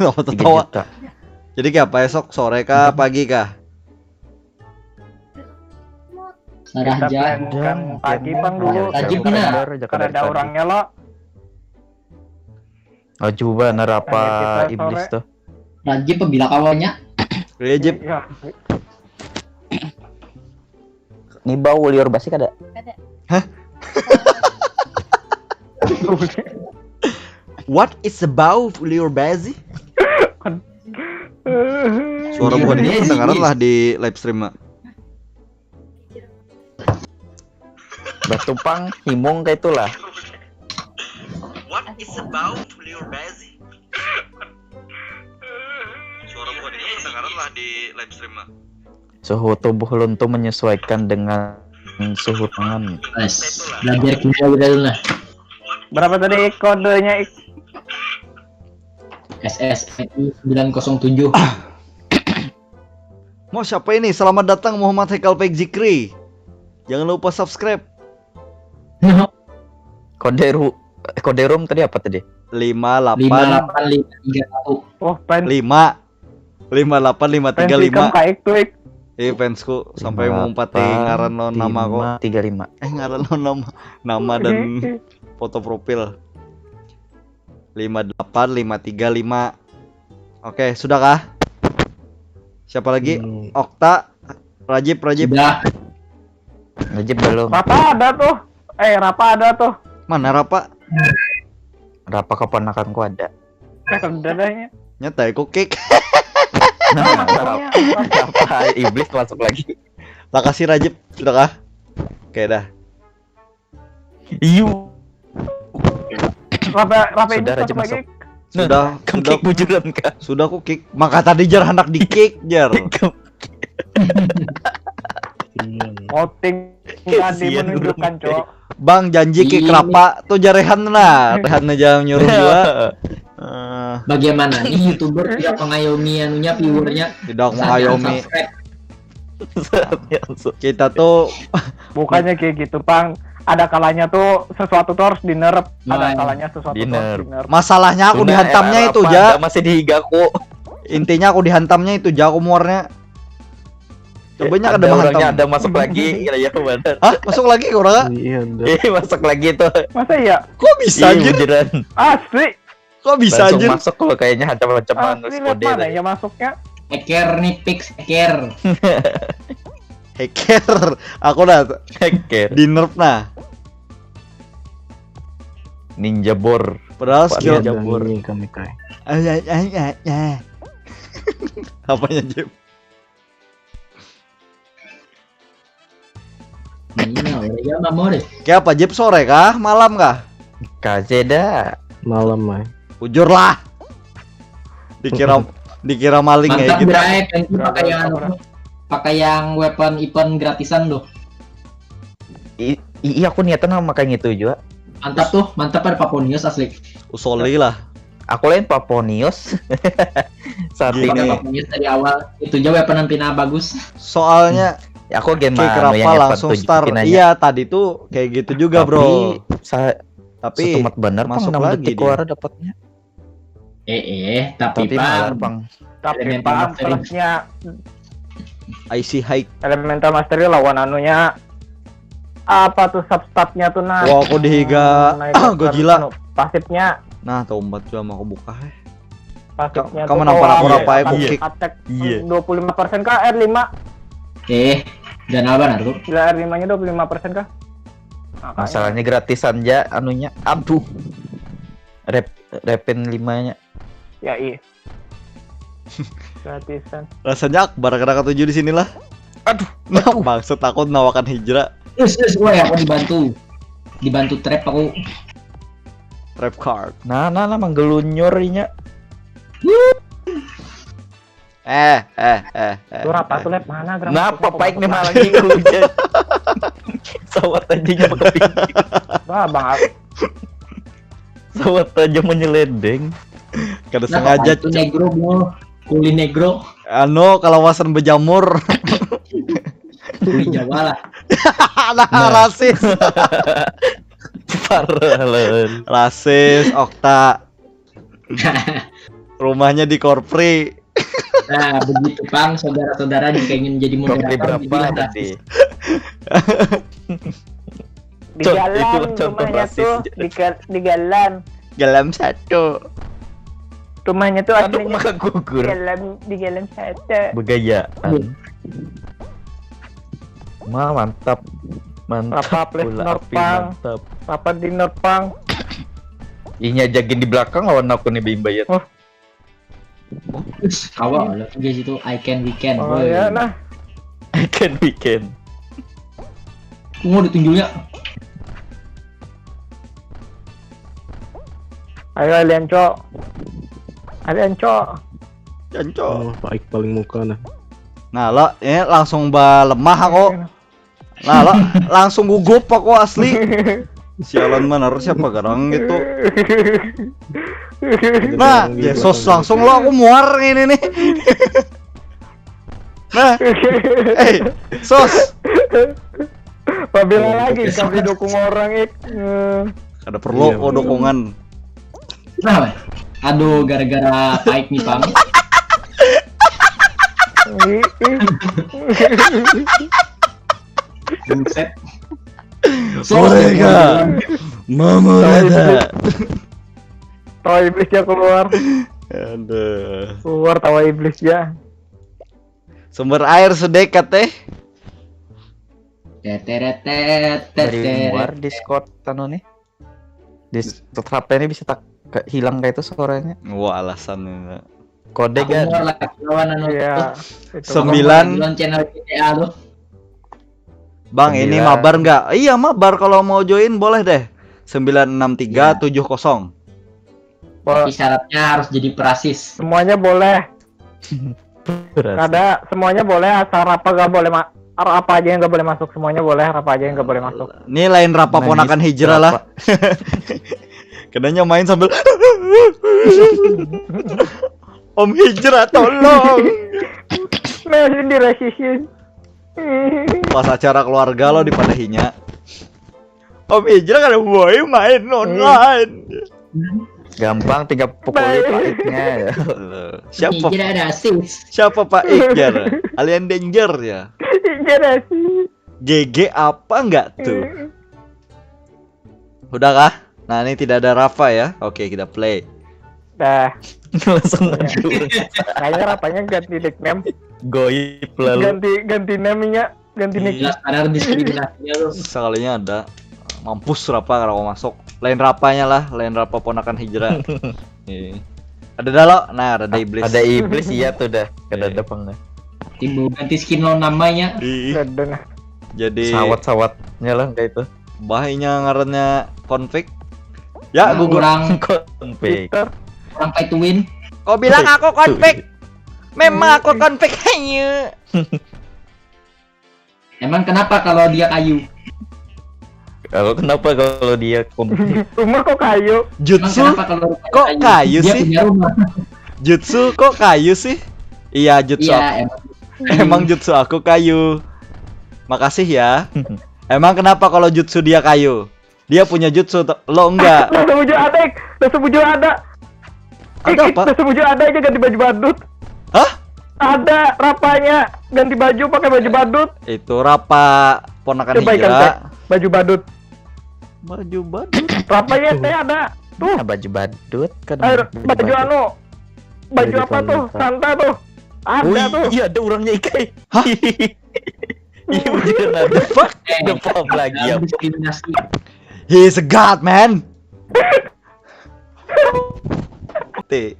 Apa Tiga tertawa? Juta. Jadi kayak apa, esok sore kah, pagi kah? Sarah Kita aja. plan kan pagi, Pang, dulu. Rajib benar. Karena ada orangnya lo. Oh, coba nerapa Hanya kita iblis sore. Tuh. Rajib apa bila kawannya? Iya, Jip. Iya. Ini bau liur basi kada? What is a bau liur basi? Suara Liur buhan ini basi. Kedengaran lah di live stream, Mak. Batupang himung kayak itulah. What is a bau liur basi? Suara buhan ini kedengaran lah di live stream, Mak. Suhu tubuh ulun tuh menyesuaikan dengan suhu tangan. Wes, belajar kita kita dulu lah. Berapa tadi kodenya, Ik? S S I sembilan kosong tujuh. Mau siapa ini? Selamat datang Muhammad Haikal Faik Zikri. Jangan lupa subscribe. Kode ru eh, kode room tadi apa tadi? Lima Lima delapan delapan lima tiga satu. Oh, fans. Lima. Lima delapan lima Fans tiga lima. Ikam kaik tuh, Ik. Eh, fansku sampai mengumpati ngaran lawan nama aku. Tiga lima. Eh, ngaran lawan nama. Nama dan foto profil. Lima delapan lima tiga lima. Oke, sudah kah? Siapa lagi? Hmm. Okta, Rajib, Rajib. Sudah. Rajib belum. Rapa ada tuh. Eh, Rapa ada tuh. Mana Rapa? Rapa keponakanku ada. Eh, udah dah ya. Nyata aku kick. Nah, Rapa iblis masuk lagi. Makasih Rajib, sudah kah? Oke dah. Iyu. Rapa, Rapa Sudah, ini Rajib masuk lagi. masuk. Sudah, Kamu sudah, kick bujuran kah? Sudah aku kick. Maka tadi jar hendak di kick jar. Ini Outing tadi menunjukkan, Cok. Bang, janji ke kerapa tuh jarehan nah. Rehan aja nyuruh gua. Uh, Bagaimana nih YouTuber tidak mengayomi anunya, viewernya? Tidak mengayomi. Subscribe. Kita tuh bukannya kayak gitu, Pang. Ada kalanya tuh sesuatu tuh harus dinerep. Ada kalanya sesuatu tuh harus dinerep. Masalahnya aku dihantamnya itu ja. Masih dihigaku. Intinya aku dihantamnya itu ja, aku muarnya. Cobanya kada menghantam. Ada masuk lagi, kira ya benar. Hah, masuk lagi orang? Iya, masuk lagi tuh. Masa iya? Kok bisa aja? Bujuran. Asli. Kok bisa aja? Masuk kalau kayaknya ada macam anu kode. Mana ya masuknya? Hacker nih, fix hacker. Hacker. Aku dah hacker. Di nerf nah. Ninja bor. Padahal skill Ninja bor. Apanya, Jep? Iya, udah ya, Mamor. Kayak apa, Jep, sore kah? Malam kah? Kazeda. Malam, Mai. Bujur lah. Dikira dikira maling kayak gitu. Pakai yang pakai yang weapon item gratisan loh. Iya, aku niatan sama kayak gitu juga. Mantap tuh, mantap ada Paponius asli. Usoli lah. Aku lain Paponius. Saat ini Paponius dari awal itu aja weapon pina bagus. Soalnya ya, aku gen mah langsung start. Iya, tadi tuh kayak gitu juga, Bro. Tapi setumat bener masuk lagi keluar dapatnya. Eh, eh, tapi, tapi pang, tapi pang plusnya I C high. Elemental Mastery lawan anunya apa tuh, substatnya tuh nah. Wah, aku dihiga Godzilla. Pasifnya. Nah, tuh empat jam aku buka eh. Pasifnya kamu nampar aku apa ya, bukit. Attack dua puluh lima persen kah R lima? Eh, dan apa tuh? Gila, R lima-nya dua puluh lima persen kah? Masalahnya gratisan aja anunya. Aduh. Rep repin limanya. Ya, iya. Gratisan. Rasanya Akbar kada katuju di sinilah. Aduh, nah, maksud aku nawakan hijrah. Terus terus gue ya, aku dibantu. Dibantu trap aku. Trap card. Nah, nah, nah, manggelunyur inya. Eh, eh, eh, eh. Tuh rapa tuh lep mana gerak. Napa paik nih malah gitu hujan. Sawat aja nyampe pinggir. Wah, Bang. Sawat aja menyeledeng. Kada sengaja. Itu negro mul, kuli negro. Anu, kalawasan bejamur. Kuli Jawa lah. Nah, rasis. Parah. Rasis, Okta. Rumahnya di Korpri. Nah, begitu pang, saudara-saudara jika ingin jadi moderator, berapa tadi? Di jalan rumahnya tuh, di, di jalan. Jalan satu. Rumahnya tuh aslinya makan gugur. Jalan di jalan satu. Begayaan. Ma, mantap. Mantap. Apa pula api, mantap. Apa di nerpang? Inya jagin di belakang lawan aku nih bimbayat. Oh. Awal lah tiga situ I can we can. Oh ya nah. I can we can. Tunggu ditunjuknya. Ayo alian cok. Alian cok. Janco. Oh, paik paling muka nah. Nah lo, ini langsung balemah aku. Nah lo, langsung gugup aku asli. Sialan bener siapa garang gitu. Nah, Yesus langsung lo aku muar ini nih. Nah, eh, sos. Pabila lagi kami dukung orang ik. Ada perlu oh dukungan. Nah, aduh gara-gara paik nih pang. Buset. Sorry kak. Mama ada. Tawa iblisnya keluar. Aduh. Keluar tawa iblisnya. Sumber air sedekat teh. Teteret tet tet. Dari luar Discord anu nih. Di tetapnya ini bisa tak hilang kayak itu suaranya. Wah, alasan ini. Kode kan. Lawan anu. Iya. Sembilan. Channel G T A tuh. Bang, ini mabar nggak? Iya, mabar, kalau mau join boleh deh. Sembilan enam tiga tujuh kosong. Tapi syaratnya harus jadi perasis. Semuanya boleh. Kada, semuanya boleh, asal rapa gak boleh ma Ar apa aja yang gak boleh masuk, semuanya boleh, ar apa aja yang gak boleh masuk. Ini lain Rapa Nangis ponakan hijrah lah. Rapa. Kadangnya main sambil Om Hijrah tolong. Nah, ini dirasisin. Pas acara keluarga lo dipadahinya. Om Hijrah kada boy main online. Gampang tinggal pukuli Baik. Pak Iknya ya. Siapa Tidak ada assist. siapa Pak Ik ya? Alien Danger ya. Iya dah sih. G G apa nggak tuh? Udah kah? Nah, ini tidak ada Rafa ya. Oke, kita play. Dah. Langsung maju. Kayaknya Rapanya ganti nickname. Goib lalu. Ganti ganti namanya, ganti nick. Jelas ada diskriminasinya tuh. Sekalinya ada. Mampus Rafa kalau masuk. Lain Rapanya lah, lain Rapa ponakan hijrah. Iya. Ada Dalo, nah ada iblis. Ada iblis iya tuh dah. Kada Iya. ada pang dah. Timbul ganti skin lo namanya. Ih, Udah, udah, nah. jadi Sawat-sawatnya lah kayak itu. Bahainya ngarannya config. Ya, Nah, gugur. Orang Config. orang pay to win. Kau bilang aku config. Memang aku config hanya. Emang kenapa kalau dia kayu? Kalau kenapa kalau dia config? Rumah kok kayu? Emang Jutsu kenapa kalau rumah kok kayu Dia sih? Punya rumah. Jutsu kok kayu sih? Iya, jutsu. Iya, aku- emang. Emang jutsu aku kayu. Makasih ya. Emang kenapa kalau jutsu dia kayu? Dia punya jutsu, te- lo enggak. Nah, sebujur ada, eh. Nah, sebujur ada. Ada apa? Nah, sebujur ada aja ganti baju badut. Hah? Ada Rapanya ganti baju pakai baju badut. Itu Rapa ponakan Coba ikan hijrah. Baju badut. Baju badut. Rapanya teh ada. Tuh. Nah, baju badut kan. Ayo, baju anu. Baju Baju apa tuh? kalung. Santa tuh. Ada Wih, tuh. Iya ada orangnya ikai. Hah? Iya beneran ada. Fuck. Udah paham lagi ya. Diskriminasi. He's a god, man. T.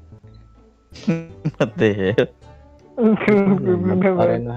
Mati. Arena